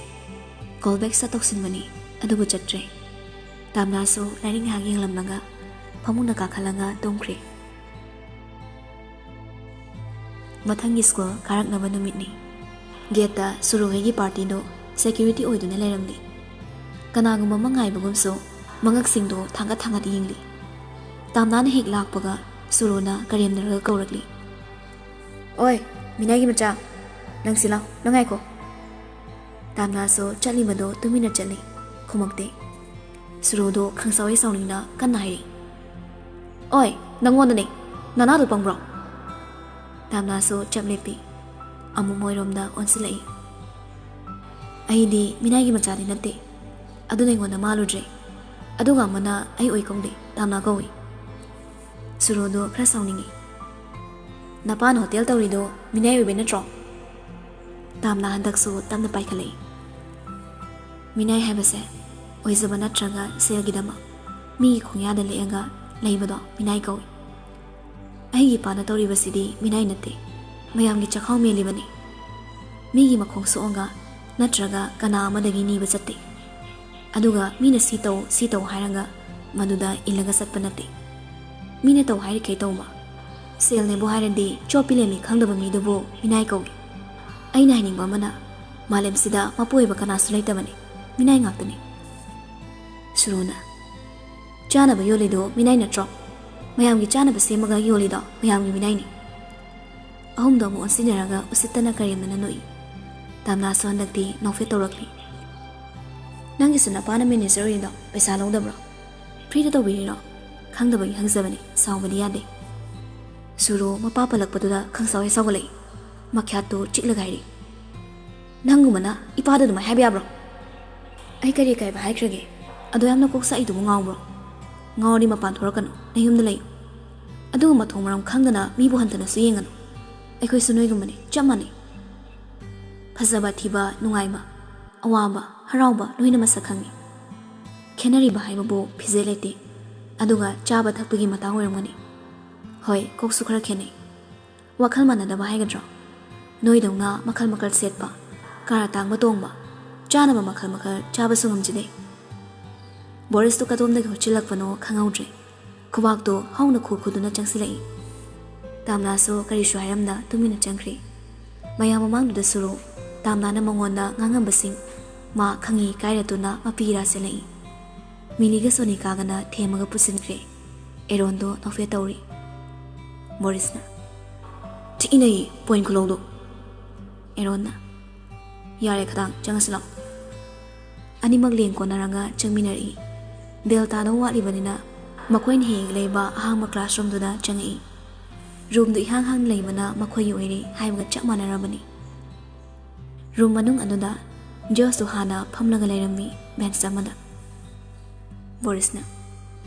ꯀꯣꯜ ꯕꯦꯛ ꯁꯠ ꯇꯧꯁꯤꯟꯕꯅꯤ, ꯑꯗꯨꯕꯨ ꯆꯠꯇ꯭ꯔꯦ꯫ ꯇꯥꯝꯅꯥꯁꯨ ꯂꯥꯏꯔꯤꯛ ꯉꯥꯏꯍꯥꯛ ꯌꯦꯡꯂꯝꯂꯒ ꯐꯃꯨꯡꯗ ꯀꯥꯈꯠꯂꯒ ꯇꯨꯝꯈ꯭ꯔꯦ꯫ ꯃꯊꯪꯒꯤ ꯁ꯭ꯀꯨꯜ ꯀꯥꯔꯛꯅꯕ ꯅꯨꯃꯤꯠꯅꯤ꯫ ꯒꯦꯠꯇ ꯁꯨꯔꯨ ꯍꯣꯏꯒꯤ ꯄꯥꯔꯇꯤꯗꯨ ꯁꯦꯀ꯭ꯌꯨꯔꯤꯇꯤ ꯑꯣꯏꯗꯨꯅ ꯂꯩꯔꯝꯂꯤ꯫ ꯀꯅꯥꯒꯨꯝꯕ ꯑꯃ ꯉꯥꯏꯕꯒꯨꯝꯁꯨ ꯃꯉꯛꯁꯤꯡꯗꯨ ꯊꯥꯡꯒꯠ ꯊꯥꯡꯒꯠ ꯌꯦꯡꯂꯤ꯫ ꯇꯥꯝꯅꯥꯅ ꯍꯦꯛ ꯂꯥꯛꯄꯒ ꯁꯨꯔꯨꯅ ꯀꯔꯦꯝꯅꯔꯒ ꯀꯧꯔꯛꯂꯤ꯫ "ꯑꯣꯏ, ꯃꯤꯅꯥꯏꯒꯤ ꯃꯆꯥ, ꯅꯪ ꯁꯤ ꯂꯥꯎ, ꯅꯪ ꯉꯥꯏꯈꯣ꯫" ꯇꯥꯝꯅꯥꯁꯨ ꯆꯠꯂꯤꯕꯗꯨ ꯇꯨꯃꯤꯟꯅ ꯆꯠꯂꯤ, ꯈꯨꯝꯃꯛꯇꯦ꯫ ꯁꯨꯔꯨꯗꯨ ꯈꯪꯁꯥꯎ ꯍꯦꯛ ꯁꯥꯎꯅꯤꯡꯅ ꯀꯟꯅ ꯍꯥꯏꯔꯤ꯫ "ꯑꯣꯏ, ꯅꯪꯉꯣꯟꯗꯅꯦ, ꯅꯅꯥꯗꯨ ꯄꯪꯕ꯭ꯔꯣ?" ꯇꯥꯝꯅꯥꯁꯨ ꯆꯞ ꯂꯦꯞꯄꯤ꯫ ꯑꯃꯨꯛ ꯃꯣꯏꯔꯣꯝꯗ ꯑꯣꯟꯁꯤꯜꯂꯛꯏ꯫ "ꯑꯩꯗꯤ ꯃꯤꯅꯥꯏꯒꯤ ꯃꯆꯥꯗꯤ ꯅꯠꯇꯦ, ꯑꯗꯨꯅ ꯑꯩꯉꯣꯟꯗ ꯃꯥꯜꯂꯨꯗ꯭ꯔꯦ꯫ ꯑꯗꯨꯒ ꯑꯃꯅ ꯑꯩ ꯑꯣꯏ ꯀꯧꯗꯦ, ꯇꯥꯝꯅꯥ ꯀꯧꯏ꯫" ꯁꯨꯔꯨꯗꯨ ꯈꯔ ꯁꯥꯎꯅꯤꯡꯉꯤ꯫ "ꯅꯄꯥꯅ ꯍꯣꯇꯦꯜ ꯇꯧꯔꯤꯗꯣ ꯃꯤꯅꯥꯏ ꯑꯣꯏꯕꯩ ꯅꯠꯇ꯭ꯔꯣ?" ꯇꯥꯝꯅꯥ ꯍꯟꯗꯛꯁꯨ ꯇꯞꯅ ꯄꯥꯏꯈꯠꯂꯛꯏ꯫ "ꯃꯤꯅꯥꯏ ꯍꯥꯏꯕꯁꯦ ꯑꯣꯏꯖꯕ ꯅꯠꯇ꯭ꯔꯒ ꯁꯦꯜꯒꯤꯗꯃꯛ ꯃꯤꯒꯤ ꯈꯣꯡꯌꯥꯗ ꯂꯦꯛꯑꯒ ꯂꯩꯕꯗꯣ ꯃꯤꯅꯥꯏ ꯀꯧꯏ꯫ ꯑꯩꯒꯤ ꯏꯄꯥꯅ ꯇꯧꯔꯤꯕꯁꯤꯗꯤ ꯃꯤꯅꯥꯏ ꯅꯠꯇꯦ, ꯃꯌꯥꯝꯒꯤ ꯆꯈꯥꯎ ꯃꯦꯜꯂꯤꯕꯅꯤ꯫ ꯃꯤꯒꯤ ꯃꯈꯣꯡ ꯁꯣꯛꯑꯒ ꯅꯠꯇ꯭ꯔꯒ ꯀꯅꯥ ꯑꯃꯗꯒꯤ ꯅꯤꯕ ꯆꯠꯇꯦ꯫ ꯑꯗꯨꯒ ꯃꯤꯅ ꯁꯤ ꯇꯧ, ꯁꯤ ꯇꯧ ꯍꯥꯏꯔꯒ ꯃꯗꯨꯗ ꯏꯜꯂꯒ ꯆꯠꯄ ꯅꯠꯇꯦ꯫ ꯃꯤꯅ ꯇꯧ ꯍꯥꯏꯔꯤꯈꯩ ꯇꯧꯕ꯫ ꯁꯦꯜꯅꯦꯕꯨ ꯍꯥꯏꯔꯗꯤ ꯆꯣꯞꯄꯤ ꯂꯦꯝꯃꯤ ꯈꯪꯗꯕ ꯃꯤꯗꯨꯕꯨ ꯃꯤꯅꯥꯏ ꯀꯧꯏ꯫ ꯑꯩꯅ ꯍꯥꯏꯅꯤꯡꯕ ꯑꯃꯅ, ꯃꯥꯂꯦꯝꯁꯤꯗ ꯃꯄꯨ ꯑꯣꯏꯕ ꯀꯅꯥꯁꯨ ꯂꯩꯇꯕꯅꯤ, ꯃꯤꯅꯥꯏ ꯉꯥꯛꯇꯅꯤ꯫" ꯁꯨꯔꯨꯅ, "ꯆꯥꯅꯕ ꯌꯣꯜꯂꯤꯗꯣ ꯃꯤꯅꯥꯏ ꯅꯠꯇ꯭ꯔꯣ? ꯃꯌꯥꯝꯒꯤ ꯆꯥꯅꯕ ꯁꯦꯝꯃꯒ ꯌꯣꯜꯂꯤꯗꯣ ꯃꯌꯥꯝꯒꯤ ꯃꯤꯅꯥꯏꯅꯤ꯫" ꯑꯍꯨꯝꯗꯣ ꯑꯃꯨꯛ ꯑꯣꯟꯁꯤꯟꯅꯔꯒ ꯎꯁꯤꯠꯇꯅ ꯀꯔꯦꯝꯅꯅ ꯅꯣꯛꯏ꯫ ꯇꯥꯝꯅꯥꯁꯨ ꯍꯟꯗꯛꯇꯤ ꯅꯣꯛꯐꯦꯠ ꯇꯧꯔꯛꯂꯤ꯫ "ꯅꯪꯒꯤꯁꯨ ꯅꯄꯥꯅ ꯃꯦꯅꯦꯖꯔ ꯑꯣꯏꯔꯤꯗꯣ ꯄꯩꯁꯥ ꯂꯧꯗꯕ꯭ꯔꯣ? ꯐ꯭ꯔꯤꯗ ꯇꯧꯕꯤꯔꯤꯔꯣ? ꯈꯪꯗꯕꯒꯤ ꯍꯪꯖꯕꯅꯤ, ꯁꯥꯎꯕꯗꯤ ꯌꯥꯗꯦ꯫" ꯁꯨꯔꯨ ꯃꯄꯥ ꯄꯜꯂꯛꯄꯗꯨꯗ ꯈꯪꯁꯥꯎ ꯍꯦꯛ ꯁꯥꯎꯒꯠꯂꯛꯏ꯫ ꯃꯈ꯭ꯌꯥꯠꯇꯨ ꯆꯤꯛꯂꯒ ꯍꯥꯏꯔꯤ, "ꯅꯪꯒꯨꯝꯕꯅ ꯏꯄꯥꯗ ꯑꯗꯨꯃꯥꯏꯅ ꯍꯥꯏꯕ ꯌꯥꯕ꯭ꯔꯣ? ꯑꯩ ꯀꯔꯤ ꯑꯀꯥꯏꯕ ꯍꯥꯏꯈ꯭ꯔꯒꯦ? ꯑꯗꯣ ꯌꯥꯝꯅ ꯀꯣꯛ ꯆꯥꯛꯏꯗꯨꯕꯨ ꯉꯥꯎꯕ꯭ꯔꯣ? ꯉꯥꯎꯔꯗꯤ ꯃꯄꯥꯟ ꯊꯣꯔꯛꯀꯅꯨ, ꯅꯌꯨꯝꯗ ꯂꯩꯌꯨ꯫ ꯑꯗꯨꯒꯨꯝꯕ ꯃꯊꯣꯡ ꯃꯔꯝ ꯈꯪꯗꯅ ꯃꯤꯕꯨ ꯍꯟꯊꯅꯁꯨ ꯌꯦꯡꯒꯅꯨ꯫ ꯑꯩꯈꯣꯏꯁꯨ ꯅꯣꯏꯒꯨꯝꯕꯅꯤ, ꯆꯞ ꯃꯥꯟꯅꯩ꯫ ꯐꯖꯕ ꯊꯤꯕ, ꯅꯨꯡꯉꯥꯏꯕ, ꯑꯋꯥꯕ, ꯍꯔꯥꯎꯕ ꯂꯣꯏꯅ ꯃꯁꯛ ꯈꯪꯉꯤ꯫ ꯈꯦꯠꯅꯔꯤꯕ ꯍꯥꯏꯕꯕꯨ ꯐꯤꯖꯦꯠ ꯂꯩꯇꯦ, ꯑꯗꯨꯒ ꯆꯥꯕ ꯊꯛꯄꯒꯤ ꯃꯇꯥꯡ ꯑꯣꯏꯔꯝꯒꯅꯤ꯫ ꯍꯣꯏ, ꯀꯣꯛꯁꯨ ꯈꯔ ꯈꯦꯠꯅꯩ꯫ ꯋꯥꯈꯜ ꯃꯥꯟꯅꯗꯕ ꯍꯥꯏꯒꯗ꯭ꯔꯣ? ꯅꯣꯏꯗꯧꯅ ꯃꯈꯜ ꯃꯈꯜ ꯁꯦꯠꯄ, ꯀꯥꯔ ꯑꯇꯥꯡꯕ ꯇꯣꯡꯕ, ꯆꯥꯅꯕ ꯃꯈꯜ ꯃꯈꯜ ꯆꯥꯕꯁꯨ ꯉꯝꯖꯗꯦ꯫" ꯕꯣꯔꯤꯁꯇꯨ ꯀꯗꯣꯝꯗꯒꯤ ꯍꯨꯠꯆꯤꯜꯂꯛꯄꯅꯣ ꯈꯪꯍꯧꯗ꯭ꯔꯦ꯫ ꯈꯨꯕꯥꯛꯇꯣ ꯍꯧꯅ ꯈꯨ ꯈꯨꯗꯨꯅ ꯆꯪꯁꯤꯜꯂꯛꯏ꯫ ꯇꯥꯝꯅꯥꯁꯨ ꯀꯔꯤꯁꯨ ꯍꯥꯏꯔꯝꯗ ꯇꯨꯃꯤꯟꯅ ꯆꯪꯈ꯭ꯔꯦ꯫ ꯃꯌꯥꯝ ꯃꯃꯥꯡꯗꯨꯗꯁꯨ ꯇꯥꯝꯅꯥꯅ ꯃꯉꯣꯟꯗ ꯉꯥꯡꯉꯝꯕꯁꯤꯡ ꯃꯥ ꯈꯪꯉꯤ ꯀꯥꯏꯔꯗꯨꯅ ꯃꯄꯤ ꯏꯔꯥ ꯆꯦꯜꯂꯛꯏ꯫ ꯃꯤꯂꯤꯒ ꯁꯣꯅꯤꯀꯥꯒꯅ ꯊꯦꯝꯃꯒ ꯄꯨꯁꯤꯟꯈ꯭ꯔꯦ꯫ ꯑꯦꯔꯣꯟꯗꯣ ꯅꯣꯛꯐꯦꯠ ꯇꯧꯔꯤ꯫ ꯕꯣꯔꯤꯁꯅ, "ꯊꯤ ꯏꯅꯩ ꯄꯣꯏꯟ ꯈꯨꯂꯧꯗꯣ꯫" ꯑꯦꯔꯣꯟꯅ, "ꯌꯥꯔꯦ, ꯈꯗꯥꯡ ꯆꯪꯉꯁꯤ ꯂꯥꯛꯑꯣ꯫" ꯑꯅꯤꯃꯛ ꯂꯦꯡ ꯀꯣꯟꯅꯔꯒ ꯆꯪꯃꯤꯟꯅꯔꯛꯏ꯫ ꯕꯦꯜ ꯇꯥꯗꯧ ꯋꯥꯠꯂꯤꯕꯅꯤꯅ ꯃꯈꯣꯏꯅ ꯍꯦꯛ ꯍꯦꯛ ꯂꯩꯕ ꯑꯍꯥꯡꯕ ꯀ꯭ꯂꯥꯁꯔꯨꯝꯗꯨꯗ ꯆꯪꯉꯛꯏ꯫ ꯔꯨꯝꯗꯨ ꯏꯍꯥꯡ ꯍꯥꯡꯅ ꯂꯩꯕꯅ ꯃꯈꯣꯏꯒꯤ ꯑꯣꯏꯔꯦ ꯍꯥꯏꯕꯒ ꯆꯞ ꯃꯥꯟꯅꯔꯕꯅꯤ꯫ ꯔꯨꯝ ꯃꯅꯨꯡ ꯑꯗꯨꯗ ꯖꯣꯁꯇꯨ ꯍꯥꯟꯅ ꯐꯝꯂꯒ ꯂꯩꯔꯝꯃꯤ ꯕꯦꯟꯆ ꯑꯃꯗ꯫ ꯕꯣꯔꯤꯁꯅ,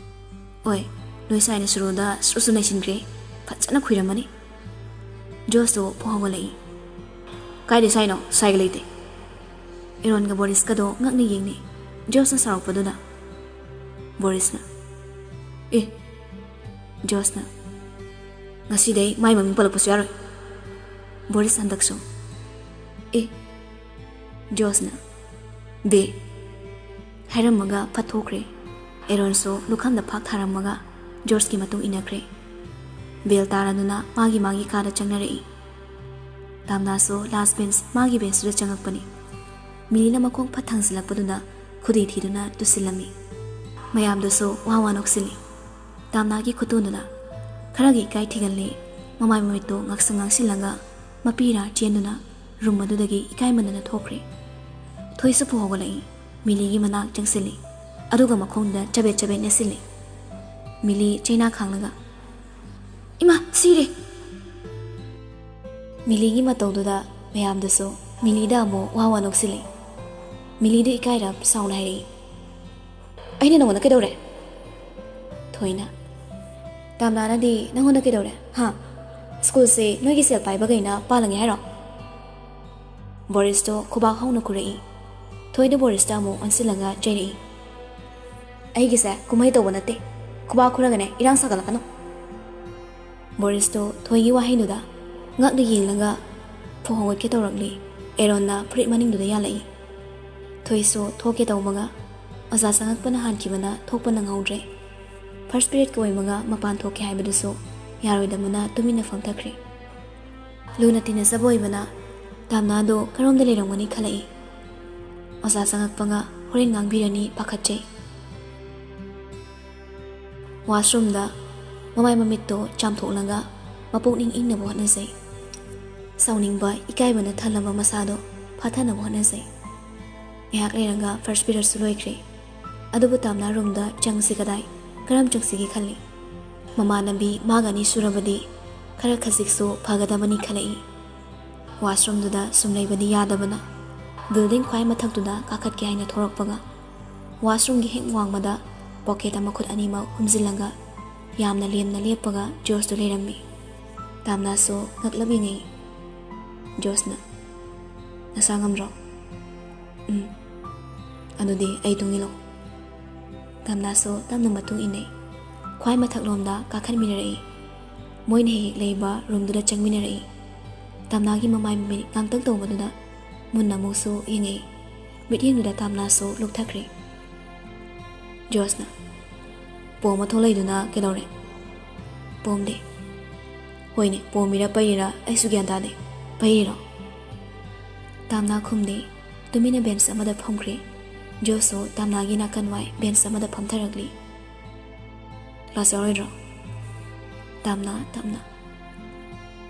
"ꯑꯣꯏ, ꯅꯣꯏ ꯁꯥꯏꯅ ꯁꯨꯔꯨꯗ ꯁꯨꯔꯨꯁꯨ ꯅꯩꯁꯤꯟꯈ꯭ꯔꯦ, ꯐꯖꯅ ꯈꯨꯏꯔꯝꯃꯅꯤ꯫" ꯖꯣꯁꯇꯨ ꯐꯥꯎ ꯍꯧꯒꯠꯂꯛꯏ꯫ "ꯀꯥꯏꯗ ꯁꯥꯏꯅꯣ? ꯁꯥꯏꯒ ꯂꯩꯇꯦ꯫" ꯑꯦꯔꯣꯟꯒ ꯕꯣꯔꯤꯁꯀꯗꯣ ꯉꯛꯅ ꯌꯦꯡꯅꯩ꯫ ꯖꯣꯁꯅ ꯁꯥꯎꯔꯛꯄꯗꯨꯗ ꯕꯣꯔꯤꯁꯅ, "ꯑꯦ꯫" ꯖꯣꯁꯅ, "ꯉꯁꯤꯗꯩ ꯃꯥꯏ ꯃꯃꯤꯡ ꯄꯜꯂꯛꯄꯁꯨ ꯌꯥꯔꯣꯏ꯫" ꯕꯣꯔꯤꯁ ꯍꯟꯗꯛꯁꯨ, "ꯑꯦ꯫" ꯖꯣꯁꯅ, "ꯕꯦ꯫" ꯍꯥꯏꯔꯝꯃꯒ ꯐꯠ ꯊꯣꯛꯈ꯭ꯔꯦ꯫ ꯑꯦꯔꯣꯟꯁꯨ ꯂꯨꯈꯝꯗ ꯐꯥꯛ ꯊꯥꯔꯝꯃꯒ ꯖꯣꯔꯖꯀꯤ ꯃꯇꯨꯡ ꯏꯟꯅꯈ꯭ꯔꯦ꯫ ꯕꯦꯜ ꯇꯥꯔꯗꯨꯅ ꯃꯥꯒꯤ ꯃꯥꯒꯤ ꯀꯥꯗ ꯆꯪꯅꯔꯛꯏ꯫ ꯇꯥꯝꯅꯥꯁꯨ ꯂꯥꯁ ꯕꯦꯟꯁ ꯃꯥꯒꯤ ꯕꯦꯟꯁꯇꯨꯗ ꯆꯪꯉꯛꯄꯅꯤ꯫ ꯃꯤꯂꯤꯅ ꯃꯈꯣꯡ ꯐꯠ ꯊꯥꯡꯖꯤꯜꯂꯛꯄꯗꯨꯅ ꯈꯨꯗꯤ ꯊꯤꯗꯨꯅ ꯇꯨꯁꯤꯜꯂꯝꯃꯤ꯫ ꯃꯌꯥꯝꯗꯨꯁꯨ ꯋꯥ ꯋꯥ ꯅꯣꯛꯁꯤꯜꯂꯤ꯫ ꯇꯥꯝꯅꯥꯒꯤ ꯈꯨꯇꯣꯟꯗꯨꯗ ꯈꯔꯒꯤ ꯏꯀꯥꯏ ꯊꯤꯒꯜꯂꯤ꯫ ꯃꯃꯥꯏ ꯃꯃꯤꯠꯇꯨ ꯉꯥꯡꯁꯪ ꯉꯥꯡꯁꯤꯜꯂꯒ ꯃꯄꯤꯔꯥ ꯆꯦꯟꯗꯨꯅ ꯔꯨꯝ ꯑꯗꯨꯗꯒꯤ ꯏꯀꯥꯏꯃꯟꯗꯅ ꯊꯣꯛꯈ꯭ꯔꯦ꯫ ꯊꯣꯏꯁꯨ ꯐꯨ ꯍꯧꯒꯠꯂꯛꯏ꯫ ꯃꯤꯂꯤꯒꯤ ꯃꯅꯥꯛ ꯆꯪꯁꯤꯜꯂꯤ꯫ ꯑꯗꯨꯒ ꯃꯈꯣꯡꯗ ꯆꯕꯦꯠ ꯆꯕꯦꯠ ꯅꯦꯠꯁꯤꯜꯂꯤ꯫ ꯃꯤꯂꯤ ꯆꯩꯅꯥ ꯈꯥꯡꯂꯒ, "ꯏꯃꯥ, ꯁꯤꯔꯦ!" ꯃꯤꯂꯤꯒꯤ ꯃꯇꯧꯗꯨꯗ ꯃꯌꯥꯝꯗꯨꯁꯨ ꯃꯤꯂꯤꯗ ꯑꯃꯨꯛ ꯋꯥ ꯋꯥ ꯅꯣꯛꯁꯤꯜꯂꯤ꯫ ꯃꯤꯂꯤꯗꯨ ꯏꯀꯥꯏꯔꯞ ꯁꯥꯎꯅ ꯍꯥꯏꯔꯛꯏ, "ꯑꯩꯅ ꯅꯉꯣꯟꯗ ꯀꯩꯗꯧꯔꯦ?" ꯊꯣꯏꯅ, "ꯇꯥꯝꯅꯥꯅꯗꯤ ꯅꯉꯣꯟꯗ ꯀꯩꯗꯧꯔꯦ, ꯍꯥ? ꯁ꯭ꯀꯨꯜꯁꯦ ꯅꯣꯏꯒꯤ ꯁꯦꯜ ꯄꯥꯏꯕꯈꯩꯅ ꯄꯥꯜꯂꯒꯦ ꯍꯥꯏꯔꯣ?" ꯕꯣꯔꯤꯁꯇꯣ ꯈꯨꯕꯥꯛ ꯍꯧꯅ ꯈꯨꯔꯛꯏ꯫ ꯊꯣꯏꯗ ꯕꯣꯔꯤꯁꯇ ꯑꯃꯨꯛ ꯑꯣꯟꯁꯤꯜꯂꯒ ꯆꯩꯔꯛꯏ, "ꯑꯩꯒꯤꯁꯦ ꯀꯨꯝꯍꯩ ꯇꯧꯕ ꯅꯠꯇꯦ, ꯈꯨꯕꯥꯛ ꯈꯨꯔꯒꯅꯦ ꯏꯔꯥꯡ ꯁꯥꯒꯠꯂꯛꯀꯅꯨ!" ꯕꯣꯔꯤꯁꯇꯣ ꯊꯣꯏꯒꯤ ꯋꯥꯍꯩꯗꯨꯗ ꯉꯛꯅ ꯌꯦꯡꯂꯒ ꯐꯨ ꯍꯣꯡꯒꯠꯀꯦ ꯇꯧꯔꯛꯂꯤ꯫ ꯑꯦꯔꯣꯟꯅ ꯐꯨꯔꯤꯠ ꯃꯅꯤꯡꯗꯨꯗ ꯌꯥꯜꯂꯛꯏ꯫ ꯊꯣꯏꯁꯨ ꯊꯣꯛꯀꯦ ꯇꯧꯕꯒ ꯑꯣꯖꯥ ꯆꯪꯉꯛꯄꯅ ꯍꯥꯟꯈꯤꯕꯅ ꯊꯣꯛꯄ ꯅꯪꯍꯧꯗ꯭ꯔꯦ꯫ ꯐꯥꯔꯁ ꯄꯤꯔꯤꯌꯠꯀꯤ ꯑꯣꯏꯕꯒ ꯃꯄꯥꯟ ꯊꯣꯛꯀꯦ ꯍꯥꯏꯕꯗꯨꯁꯨ ꯌꯥꯔꯣꯏꯗꯕꯅ ꯇꯨꯃꯤꯟꯅ ꯐꯝꯊꯈ꯭ꯔꯦ꯫ ꯂꯨꯅ ꯇꯤꯟꯅꯖꯕ ꯑꯣꯏꯕꯅ ꯇꯥꯝꯅꯥꯗꯣ ꯀꯔꯣꯝꯗ ꯂꯩꯔꯝꯒꯅꯤ ꯈꯜꯂꯛꯏ꯫ ꯑꯣꯖꯥ ꯆꯪꯉꯛꯄꯒ ꯍꯣꯔꯦꯟ ꯉꯥꯡꯕꯤꯔꯅꯤ ꯄꯥꯈꯠꯆꯩ꯫ ꯋꯥꯁꯔꯨꯝꯗ ꯃꯃꯥꯏ ꯃꯃꯤꯠꯇꯣ ꯆꯥꯝꯊꯣꯛꯂꯒ ꯃꯄꯨꯛꯅꯤꯡ ꯏꯪꯅꯕ ꯍꯣꯠꯅꯖꯩ꯫ ꯁꯥꯎꯅꯤꯡꯕ, ꯏꯀꯥꯏꯕꯅ ꯊꯜꯂꯕ ꯃꯁꯥꯗꯣ ꯐꯥꯊꯅꯕ ꯍꯣꯠꯅꯖꯩ꯫ ꯉꯥꯏꯍꯥꯛ ꯂꯩꯔꯒ ꯐꯥꯔꯁ ꯄꯤꯔꯤꯌꯠꯁꯨ ꯂꯣꯏꯈ꯭ꯔꯦ꯫ ꯑꯗꯨꯕꯨ ꯇꯥꯝꯅꯥ ꯔꯨꯝꯗ ꯆꯪꯁꯤ ꯀꯗꯥꯏ, ꯀꯔꯝ ꯆꯪꯁꯤꯒꯦ ꯈꯜꯂꯤ꯫ ꯃꯃꯥꯟꯅꯕꯤ ꯃꯥꯒ ꯑꯅꯤ ꯁꯨꯔꯕꯗꯤ ꯈꯔ ꯈꯖꯤꯛꯁꯨ ꯐꯒꯗꯕꯅꯤ ꯈꯜꯂꯛꯏ꯫ ꯋꯥꯁꯔꯨꯝꯗꯨꯗ ꯁꯨꯝ ꯂꯩꯕꯗꯤ ꯌꯥꯗꯕꯅ ꯕꯤꯜꯗꯤꯡ ꯈ꯭ꯋꯥꯏ ꯃꯊꯛꯇꯨꯗ ꯀꯥꯈꯠꯀꯦ ꯍꯥꯏꯅ ꯊꯣꯔꯛꯄꯒ ꯋꯥꯁꯔꯨꯝꯒꯤ ꯍꯦꯛ ꯋꯥꯡꯃꯗ ꯄꯣꯀꯦꯠꯇ ꯃꯈꯨꯠ ꯑꯅꯤꯃꯛ ꯍꯨꯝꯖꯤꯜꯂꯒ ꯌꯥꯝꯅ ꯂꯦꯝꯅ ꯂꯦꯞꯄꯒ ꯖꯣꯁꯇꯨ ꯂꯩꯔꯝꯃꯤ꯫ ꯇꯥꯝꯅꯥꯁꯨ ꯉꯛꯂꯞ ꯌꯦꯡꯉꯛꯏ꯫ ꯖꯣꯁꯅ, "ꯅꯁꯥ ꯉꯝꯗ꯭ꯔꯣ?" "ꯎꯝ꯫ ꯑꯗꯨꯗꯤ ꯑꯩ ꯇꯨꯡ ꯏꯜꯂꯣ꯫" ꯇꯥꯝꯅꯥꯁꯨ ꯇꯞꯅ ꯃꯇꯨꯡ ꯏꯟꯅꯩ꯫ ꯈ꯭ꯋꯥꯏ ꯃꯊꯛꯂꯣꯝꯗ ꯀꯥꯈꯠꯃꯤꯟꯅꯔꯛꯏ꯫ ꯃꯣꯏꯅ ꯍꯦꯛ ꯍꯦꯛ ꯂꯩꯕ ꯔꯨꯝꯗꯨꯗ ꯆꯪꯃꯤꯟꯅꯔꯛꯏ꯫ ꯇꯥꯝꯅꯥꯒꯤ ꯃꯃꯥꯏ ꯃꯃꯤꯠ ꯉꯥꯡꯇꯛ ꯇꯧꯕꯗꯨꯗ ꯃꯨꯟꯅ ꯑꯃꯨꯛꯁꯨ ꯌꯦꯡꯉꯛꯏ꯫ ꯃꯤꯠꯌꯦꯡꯗꯨꯗ ꯇꯥꯝꯅꯥꯁꯨ ꯂꯨꯞꯊꯈ꯭ꯔꯦ꯫ ꯖꯣꯁꯅ, "ꯄꯣꯝꯃ ꯊꯣꯛꯂꯛꯏꯗꯨꯅ ꯀꯩꯗꯧꯔꯦ?" "ꯄꯣꯝꯗꯦ꯫" "ꯍꯣꯏꯅꯦ, ꯄꯣꯝꯃꯤꯔ ꯄꯩꯔꯤꯔ ꯑꯩꯁꯨ ꯒ꯭ꯌꯥꯟ ꯇꯥꯗꯦ꯫ ꯄꯩꯔꯤꯔꯣ?" ꯇꯥꯝꯅꯥ ꯈꯨꯝꯗꯦ꯫ ꯇꯨꯃꯤꯟꯅ ꯕꯦꯟꯆ ꯑꯃꯗ ꯐꯝꯈ꯭ꯔꯦ꯫ ꯖꯣꯁꯁꯨ ꯇꯥꯝꯅꯥꯒꯤ ꯅꯥꯀꯟ ꯋꯥꯏ ꯕꯦꯟꯆ ꯑꯃꯗ ꯐꯝꯊꯔꯛꯂꯤ꯫ "ꯀ꯭ꯂꯥꯁ ꯌꯥꯎꯔꯣꯏꯗ꯭ꯔꯣ?" ꯇꯥꯝꯅꯥ ꯇꯞꯅ,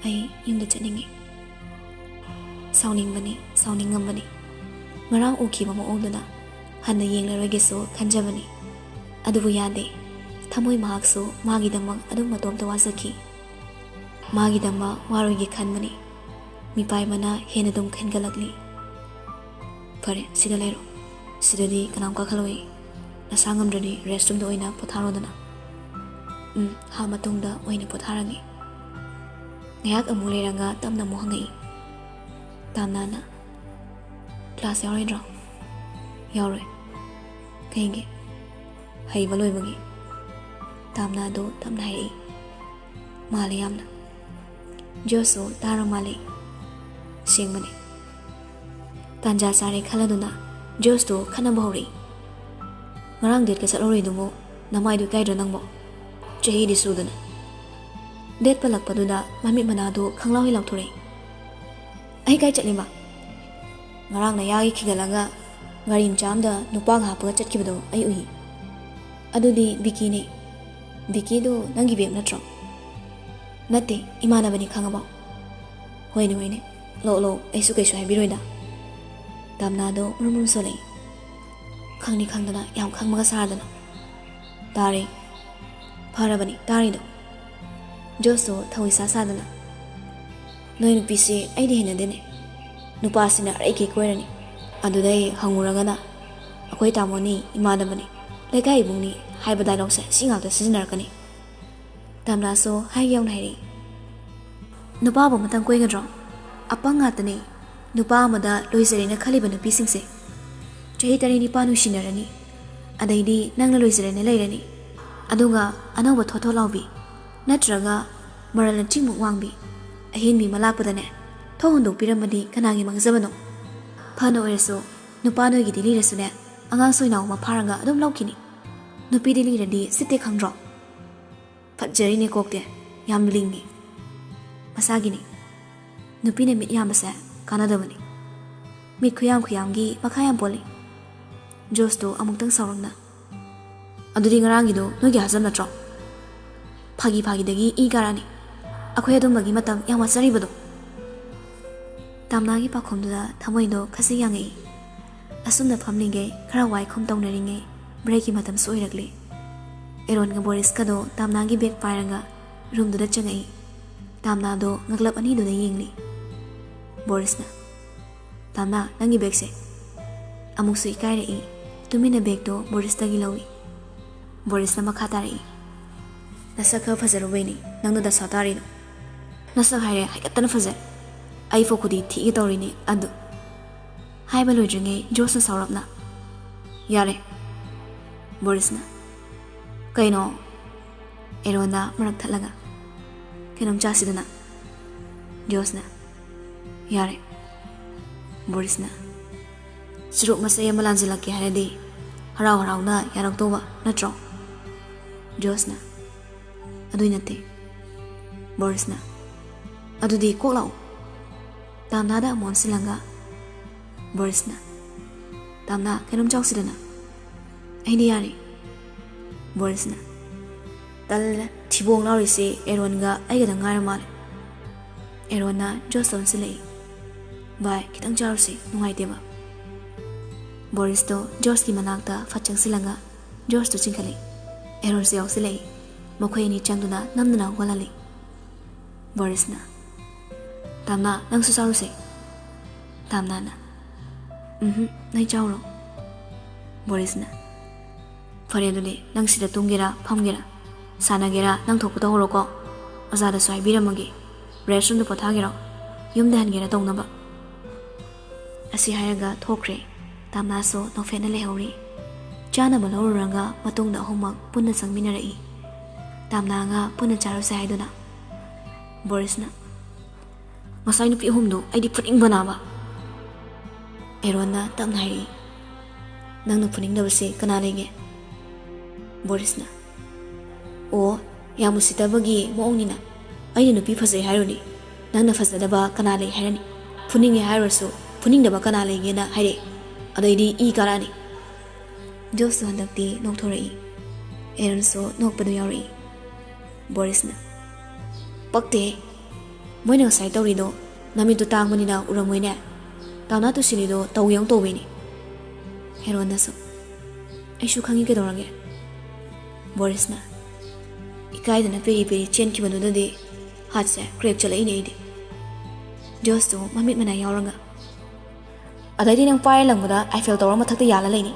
"ꯑꯩ ꯌꯨꯝꯗ ꯆꯠꯅꯤꯡꯉꯤ꯫" ꯁꯥꯎꯅꯤꯡꯕꯅꯤ, ꯁꯥꯎꯅꯤꯡꯉꯝꯕꯅꯤ꯫ ꯉꯔꯥꯡ ꯎꯈꯤꯕ ꯃꯑꯣꯡꯗꯨꯅ ꯍꯟꯅ ꯌꯦꯡꯂꯔꯣꯏꯒꯦꯁꯨ ꯈꯟꯖꯕꯅꯤ꯫ ꯑꯗꯨꯕꯨ ꯌꯥꯗꯦ꯫ ꯊꯃꯣꯏ ꯃꯍꯥꯛꯁꯨ ꯃꯥꯒꯤꯗꯃꯛ ꯑꯗꯨꯝ ꯃꯇꯣꯝꯇ ꯋꯥꯖꯈꯤ꯫ ꯃꯥꯒꯤꯗꯃꯛ ꯋꯥꯔꯣꯏꯒꯦ ꯈꯟꯕꯅꯤ꯫ ꯃꯤꯄꯥꯏꯕꯅ ꯍꯦꯟꯅ ꯑꯗꯨꯝ ꯈꯟꯒꯠꯂꯛꯂꯤ꯫ "ꯐꯔꯦ, ꯁꯤꯗ ꯂꯩꯔꯣ꯫ ꯁꯤꯗꯗꯤ ꯀꯅꯥꯝ ꯀꯥꯈꯠꯂꯣꯏ꯫ ꯅꯁꯥ ꯉꯝꯗ꯭ꯔꯗꯤ ꯔꯦꯁ ꯔꯨꯝꯗ ꯑꯣꯏꯅ ꯄꯣꯊꯥꯔꯣꯗꯅ꯫" "ꯎꯝ, ꯍꯥ ꯃꯇꯨꯡꯗ ꯑꯣꯏꯅ ꯄꯣꯊꯥꯔꯒꯦ꯫" ꯉꯥꯏꯍꯥꯛ ꯑꯃꯨꯛ ꯂꯩꯔꯒ ꯇꯞꯅ ꯑꯃꯨꯛ ꯍꯪꯉꯛꯏ꯫ ꯇꯥꯝꯅꯥꯅ, "ꯀ꯭ꯂꯥꯁ ꯌꯥꯎꯔꯣꯏꯗ꯭ꯔꯣ?" "ꯌꯥꯎꯔꯣꯏ꯫" "ꯀꯩꯒꯤ?" "ꯍꯩꯕ ꯂꯣꯏꯕꯒꯤ꯫" ꯇꯥꯝꯅꯥꯗꯣ ꯇꯞꯅ ꯍꯥꯏꯔꯛꯏ꯫ "ꯃꯥꯜꯂꯦ ꯌꯥꯝꯅ꯫" ꯖꯣꯁꯁꯨ ꯇꯥꯔ ꯃꯥꯜꯂꯦ꯫ "ꯁꯦꯡꯕꯅꯦ꯫" ꯇꯥꯟꯖꯥ ꯆꯥꯔꯦ ꯈꯜꯂꯗꯨꯅ ꯖꯣꯁꯇꯣ ꯈꯠꯅꯕ ꯍꯧꯔꯛꯏ꯫ "ꯉꯔꯥꯡ ꯗꯦꯠꯀ ꯆꯠꯍꯧꯔꯤꯗꯨꯕꯨ ꯅꯃꯥꯏꯗꯨ ꯏꯀꯥꯏꯗ꯭ꯔꯣ ꯅꯪꯕꯣ? ꯆꯍꯤꯗꯤ ꯁꯨꯗꯅ꯫" ꯗꯦꯠ ꯄꯜꯂꯛꯄꯗꯨꯗ ꯃꯃꯤꯠ ꯃꯅꯥꯗꯨ ꯈꯪꯂꯥꯎ ꯍꯦꯛ ꯂꯥꯎꯊꯣꯔꯛꯏ꯫ "ꯑꯩ ꯀꯥꯏ ꯆꯠꯂꯤꯕ?" "ꯉꯔꯥꯡ ꯅꯌꯥꯒꯤ ꯈꯤꯒꯠꯂꯒ ꯒꯥꯔꯤ ꯃꯆꯥ ꯑꯃꯗ ꯅꯨꯄꯥꯒ ꯍꯥꯞꯄꯒ ꯆꯠꯈꯤꯕꯗꯣ ꯑꯩ ꯎꯏ꯫" "ꯑꯗꯨꯗꯤ ꯕꯤꯀꯤꯅꯦ꯫" "ꯕꯤꯀꯤꯗꯨ ꯅꯪꯒꯤ ꯕꯦꯞ ꯅꯠꯇ꯭ꯔꯣ?" "ꯅꯠꯇꯦ, ꯏꯃꯥꯟꯅꯕꯅꯤ, ꯈꯪꯉꯕꯣ?" "ꯍꯣꯏꯅꯦ, ꯍꯣꯏꯅꯦ꯫ ꯂꯣ, ꯂꯣ, ꯑꯩꯁꯨ ꯀꯩꯁꯨ ꯍꯥꯏꯕꯤꯔꯣꯏꯗ꯫" ꯇꯥꯝꯅꯥꯗꯣ ꯎꯔꯨꯝ ꯎꯔꯨꯝ ꯁꯣꯜꯂꯛꯏ꯫ ꯈꯪꯅꯤ ꯈꯪꯗꯅ ꯌꯥꯝ ꯈꯪꯕꯒ ꯁꯥꯔꯗꯅ꯫ "ꯇꯥꯔꯦ꯫ ꯐꯔꯕꯅꯤ ꯇꯥꯔꯤꯗꯣ꯫" ꯖꯣꯁꯇꯣ ꯊꯧ ꯏꯁꯥ ꯁꯥꯗꯅ꯫ "ꯅꯣꯏ ꯅꯨꯄꯤꯁꯤ ꯑꯩꯗꯤ ꯍꯩꯅꯗꯦꯅꯦ꯫ ꯅꯨꯄꯥꯁꯤꯅ ꯑꯔꯩꯈꯩ ꯀꯣꯏꯔꯅꯤ꯫ ꯑꯗꯨꯗꯩ ꯍꯪꯉꯨꯔꯒꯅ ꯑꯩꯈꯣꯏ ꯇꯥꯃꯣꯅꯤ, ꯏꯃꯥꯟꯅꯕꯅꯤ, ꯂꯩꯀꯥꯏ ꯏꯕꯨꯡꯅꯤ ꯍꯥꯏꯕ ꯗꯥꯏꯂꯣꯛꯁꯦ ꯁꯤ ꯉꯥꯛꯇ ꯁꯤꯖꯤꯟꯅꯔꯛꯀꯅꯤ꯫" ꯇꯥꯝꯅꯥꯁꯨ ꯍꯥꯏꯒꯦ ꯌꯥꯎꯅ ꯍꯥꯏꯔꯛꯏ꯫ "ꯅꯨꯄꯥꯕꯨ ꯑꯃꯇꯪ ꯀꯣꯏꯒꯗ꯭ꯔꯣ? ꯑꯄꯪ ꯉꯥꯛꯇꯅꯦ꯫ ꯅꯨꯄꯥ ꯑꯃꯗ ꯂꯣꯏꯖꯔꯦꯅ ꯈꯜꯂꯤꯕ ꯅꯨꯄꯤꯁꯤꯡꯁꯦ꯫ ꯆꯍꯤ ꯇꯔꯦꯠ ꯅꯤꯄꯥꯜ ꯅꯨꯡꯁꯤꯅꯔꯅꯤ꯫ ꯑꯗꯩꯗꯤ ꯅꯪꯅ ꯂꯣꯏꯖꯔꯦꯅ ꯂꯩꯔꯅꯤ꯫ ꯑꯗꯨꯒ ꯑꯅꯧꯕ ꯊꯣꯠ ꯊꯣꯠ ꯂꯥꯎꯕꯤ, ꯅꯠꯇ꯭ꯔꯒ ꯃꯔꯜ ꯑꯆꯤꯡꯃꯨꯛ ꯋꯥꯡꯕꯤ, ꯑꯍꯦꯟꯕꯤ ꯑꯃ ꯂꯥꯛꯄꯗꯅꯦ, ꯊꯣꯡ ꯍꯨꯟꯗꯣꯛꯄꯤꯔꯝꯃꯗꯤ ꯀꯅꯥꯒꯤ ꯃꯥꯡꯖꯕꯅꯣ? ꯐꯅ ꯑꯣꯏꯔꯁꯨ, ꯅꯨꯄꯥ ꯅꯣꯏꯒꯤꯗꯤ ꯂꯤꯔꯁꯨꯅꯦ, ꯑꯉꯥꯡ ꯁꯣꯏꯅꯥꯎ ꯑꯃ ꯐꯥꯔꯒ ꯑꯗꯨꯝ ꯂꯧꯈꯤꯅꯤ꯫ ꯅꯨꯄꯤꯗꯤ ꯂꯤꯔꯗꯤ ꯁꯤꯠꯇꯦ ꯈꯪꯗ꯭ꯔꯣ?" "ꯐꯠꯖꯔꯤꯅꯦ ꯀꯣꯛꯇꯤ, ꯌꯥꯝ ꯂꯤꯡꯉꯤ꯫" "ꯃꯁꯥꯒꯤꯅꯤ꯫ ꯅꯨꯄꯤꯅ ꯃꯤꯠ ꯌꯥꯝꯕꯁꯦ ꯀꯥꯟꯅꯗꯕꯅꯤ꯫ ꯃꯤꯠ ꯈꯨꯌꯥꯝ ꯈꯨꯌꯥꯝꯒꯤ ꯃꯈꯥ ꯌꯥꯝ ꯄꯣꯜꯂꯤ꯫" ꯖꯣꯁꯇꯣ ꯑꯃꯨꯛꯇꯪ ꯁꯥꯎꯔꯛꯅ꯫ "ꯑꯗꯨꯗꯤ ꯉꯔꯥꯡꯒꯤꯗꯣ ꯅꯣꯏꯒꯤ ꯍꯥꯖꯝ ꯅꯠꯇ꯭ꯔꯣ? ꯐꯥꯒꯤ ꯐꯥꯒꯤꯗꯒꯤ ꯏ ꯀꯥꯔꯛꯑꯅꯤ꯫ ꯑꯩꯈꯣꯏ ꯑꯗꯨꯝꯕꯒꯤ ꯃꯇꯝ ꯌꯥꯝ ꯋꯥꯠꯆꯔꯤꯕꯗꯣ꯫" ꯇꯥꯝꯅꯥꯒꯤ ꯄꯥꯎꯈꯨꯝꯗꯨꯗ ꯊꯃꯣꯏꯗꯣ ꯈꯖꯤꯛ ꯌꯥꯡꯉꯛꯏ꯫ ꯑꯁꯨꯝꯅ ꯐꯝꯂꯤꯉꯩ, ꯈꯔ ꯋꯥꯏ ꯈꯨꯝ ꯇꯧꯅꯔꯤꯉꯩ, ꯕ꯭ꯔꯦꯛꯀꯤ ꯃꯇꯝꯁꯨ ꯑꯣꯏꯔꯛꯂꯤ꯫ ꯑꯦꯔꯣꯟꯒ ꯕꯣꯔꯤꯁꯀꯗꯣ ꯇꯥꯝꯅꯥꯒꯤ ꯕꯦꯛ ꯄꯥꯏꯔꯒ ꯔꯨꯝꯗꯨꯗ ꯆꯪꯉꯛꯏ꯫ ꯇꯥꯝꯅꯥꯗꯣ ꯉꯛꯂꯞ ꯑꯅꯤꯗꯨꯗ ꯌꯦꯡꯂꯤ꯫ ꯕꯣꯔꯤꯁꯅ, "ꯇꯥꯝꯅꯥ, ꯅꯪꯒꯤ ꯕꯦꯒꯁꯦ?" ꯑꯃꯨꯛꯁꯨ ꯏꯀꯥꯏꯔꯛꯏ꯫ ꯇꯨꯃꯤꯟꯅ ꯕꯦꯒꯇꯣ ꯕꯣꯔꯤꯁꯇꯒꯤ ꯂꯧꯏ꯫ ꯕꯣꯔꯤꯁꯅ ꯃꯈꯥ ꯇꯥꯔꯛꯏ, "ꯅꯁꯛ ꯈꯔ ꯐꯖꯔꯨꯕꯩꯅꯤ ꯅꯪꯅ ꯗꯁꯥ ꯇꯥꯔꯤꯗꯣ꯫ ꯅꯁꯛ ꯍꯥꯏꯔꯦ ꯍꯥꯏꯒꯠꯇꯅ ꯐꯖꯩ꯫ ꯑꯩ ꯐꯥꯎ ꯈꯨꯗꯤ ꯊꯤꯒꯦ ꯇꯧꯔꯤꯅꯤ ꯑꯗꯨ꯫" ꯍꯥꯏꯕ ꯂꯣꯏꯗ꯭ꯔꯤꯉꯩ ꯖꯣꯁꯅ ꯁꯥꯎꯔꯞꯅ, "ꯌꯥꯔꯦ꯫" ꯕꯣꯔꯤꯁꯅ, "ꯀꯩꯅꯣ?" ꯑꯦꯔꯣꯟꯗ ꯃꯔꯛ ꯊꯠꯂꯒ, "ꯀꯩꯅꯣꯝ ꯆꯥꯁꯤꯗꯅ꯫" ꯖꯣꯁꯅ, "ꯌꯥꯔꯦ꯫" ꯕꯣꯔꯤꯁꯅ, "ꯁꯨꯔꯨꯞ ꯃꯆꯩ ꯑꯃ ꯂꯥꯟꯁꯤꯜꯂꯛꯀꯦ ꯍꯥꯏꯔꯗꯤ ꯍꯔꯥꯎ ꯍꯔꯥꯎꯅ ꯌꯥꯔꯛꯇꯧꯕ ꯅꯠꯇ꯭ꯔꯣ?" ꯖꯣꯁꯅ, "ꯑꯗꯨꯏ ꯅꯠꯇꯦ꯫" ꯕꯣꯔꯤꯁꯅ, "ꯑꯗꯨꯗꯤ ꯀꯣꯛ ꯂꯥꯛꯎ꯫" ꯇꯥꯝꯅꯥꯗ ꯑꯃꯨꯛ ꯑꯣꯟꯁꯤꯜꯂꯒ ꯕꯣꯔꯤꯁꯅ, "ꯇꯥꯝꯅꯥ, ꯀꯩꯅꯣꯝ ꯆꯥꯎꯁꯤꯗꯅ꯫" "ꯑꯩꯗꯤ ꯌꯥꯔꯦ꯫" ꯕꯣꯔꯤꯁꯅ, "ꯇꯜꯂꯦ, ꯊꯤꯕꯣꯡ ꯂꯥꯎꯔꯤꯁꯦ ꯑꯦꯔꯣꯟꯒ ꯑꯩꯒꯗ ꯉꯥꯏꯔ ꯃꯥꯜꯂꯦ꯫" ꯑꯦꯔꯣꯟꯅ ꯖꯣꯁꯇ ꯑꯣꯟꯁꯤꯜꯂꯛꯏ, "ꯚꯥꯏ, ꯈꯤꯇꯪ ꯆꯥꯔꯨꯁꯦ, ꯅꯨꯡꯉꯥꯏꯇꯦꯕ꯫" ꯕꯣꯔꯤꯁꯇꯣ ꯖꯣꯁꯀꯤ ꯃꯅꯥꯛꯇ ꯐꯠ ꯆꯪꯁꯤꯜꯂꯒ ꯖꯣꯁꯇꯨ ꯆꯤꯡꯈꯠꯂꯛꯏ꯫ ꯑꯦꯔꯣꯟꯁꯨ ꯌꯥꯎꯁꯤꯜꯂꯛꯏ꯫ ꯃꯈꯣꯏ ꯑꯅꯤ ꯆꯪꯗꯨꯅ ꯅꯝꯗꯨꯅ ꯍꯧꯒꯠꯍꯜꯂꯤ꯫ ꯕꯣꯔꯤꯁꯅ, "ꯇꯥꯝꯅꯥ, ꯅꯪꯁꯨ ꯆꯥꯔꯨꯁꯦ꯫" ꯇꯥꯝꯅꯥꯅ, "ꯎꯝꯍꯨꯝ, ꯅꯪ ꯆꯥꯎꯔꯣ꯫" ꯕꯣꯔꯤꯁꯅ, "ꯐꯔꯦ, ꯑꯗꯨꯗꯤ ꯅꯪ ꯁꯤꯗ ꯇꯨꯝꯒꯦꯔꯥ, ꯐꯝꯒꯦꯔꯥ, ꯁꯥꯟꯅꯒꯦꯔꯥ, ꯅꯪ ꯊꯣꯛꯄ ꯇꯧꯍꯧꯔꯣꯀꯣ꯫ ꯑꯣꯖꯥꯗꯁꯨ ꯍꯥꯏꯕꯤꯔꯝꯃꯒꯦ꯫ ꯔꯦꯁꯔꯨꯝꯗ ꯄꯣꯊꯥꯒꯦꯔꯣ? ꯌꯨꯝꯗ ꯍꯟꯒꯦꯔꯥ ꯇꯧꯅꯕ꯫" ꯑꯁꯤ ꯍꯥꯏꯔꯒ ꯊꯣꯛꯈ꯭ꯔꯦ꯫ ꯇꯥꯝꯅꯥꯁꯨ ꯅꯣꯛꯐꯦꯠꯅ ꯂꯩꯍꯧꯔꯤ꯫ ꯆꯥꯅꯕ ꯂꯧꯔꯨꯔꯒ ꯃꯇꯨꯡꯗ ꯑꯍꯨꯝꯃꯛ ꯄꯨꯟꯅ ꯆꯪꯃꯤꯟꯅꯔꯛꯏ꯫ ꯇꯥꯝꯅꯥꯒ ꯄꯨꯟꯅ ꯆꯥꯔꯨꯁꯦ ꯍꯥꯏꯗꯨꯅ꯫ ꯕꯣꯔꯤꯁꯅ, "ꯉꯁꯥꯏ ꯅꯨꯄꯤ ꯑꯍꯨꯝꯗꯣ ꯑꯩꯗꯤ ꯐꯨꯅꯤꯡꯕꯅꯥꯕ꯫" ꯑꯦꯔꯣꯟꯅ ꯇꯞꯅ ꯍꯥꯏꯔꯛꯏ, "ꯅꯪꯅ ꯐꯨꯅꯤꯡꯗꯕꯁꯦ ꯀꯅꯥ ꯂꯩꯒꯦ?" ꯕꯣꯔꯤꯁꯅ, "ꯑꯣ, ꯌꯥꯝ ꯎꯁꯤꯠꯇꯕꯒꯤ ꯃꯑꯣꯡꯅꯤꯅ꯫ ꯑꯩꯅ ꯅꯨꯄꯤ ꯐꯖꯩ ꯍꯥꯏꯔꯨꯅꯤ, ꯅꯪꯅ ꯐꯖꯗꯕ ꯀꯅꯥ ꯂꯩ ꯍꯥꯏꯔꯅꯤ? ꯐꯨꯅꯤꯡꯉꯦ ꯍꯥꯏꯔꯨꯔꯁꯨ ꯐꯨꯅꯤꯡꯗꯕ ꯀꯅꯥ ꯂꯩꯒꯦꯅ ꯍꯥꯏꯔꯛꯑꯦ꯫ ꯑꯗꯩꯗꯤ ꯏ ꯀꯥꯔꯛꯑꯅꯤ꯫" ꯖꯣꯁꯁꯨ ꯍꯟꯗꯛꯇꯤ ꯅꯣꯛꯊꯣꯔꯛꯏ꯫ ꯑꯦꯔꯣꯟꯁꯨ ꯅꯣꯛꯄꯗꯨ ꯌꯥꯎꯔꯛꯏ꯫ ꯕꯣꯔꯤꯁꯅ, "ꯄꯛꯇꯦꯍꯦ꯫ ꯃꯣꯏꯅ ꯉꯁꯥꯏ ꯇꯧꯔꯤꯗꯣ ꯅꯃꯤꯠꯇꯣ ꯇꯥꯡꯕꯅꯤꯅ ꯎꯔꯝꯃꯣꯏꯅꯦ꯫ ꯇꯥꯝꯅꯥ ꯇꯨꯁꯤꯜꯂꯤꯗꯣ ꯇꯧꯒꯦ ꯌꯥꯎꯅ ꯇꯧꯕꯩꯅꯦ꯫" ꯑꯦꯔꯣꯟꯅꯁꯨ, "ꯑꯩꯁꯨ ꯈꯪꯉꯤ ꯀꯩꯗꯧꯔꯒꯦ꯫" ꯕꯣꯔꯤꯁꯅ, "ꯏꯀꯥꯏꯗꯅ ꯄꯦꯔꯤ ꯄꯦꯔꯤ ꯆꯦꯟꯈꯤꯕꯗꯨꯗꯗꯤ ꯍꯥꯔꯠꯁꯦ ꯀ꯭ꯔꯦꯛ ꯆꯠꯂꯛꯏꯅꯦ ꯑꯩꯗꯤ꯫" ꯖꯣꯁꯇꯨ ꯃꯃꯤꯠ ꯃꯅꯥꯏ ꯌꯥꯎꯔꯒ꯫ ꯑꯗꯩꯗꯤ ꯅꯪ ꯄꯥꯏꯔ ꯂꯪꯕꯗ ꯑꯥꯏꯐꯦꯜ ꯇꯧꯔ ꯃꯊꯛꯇ ꯌꯥꯜꯂ ꯂꯩꯅꯤ꯫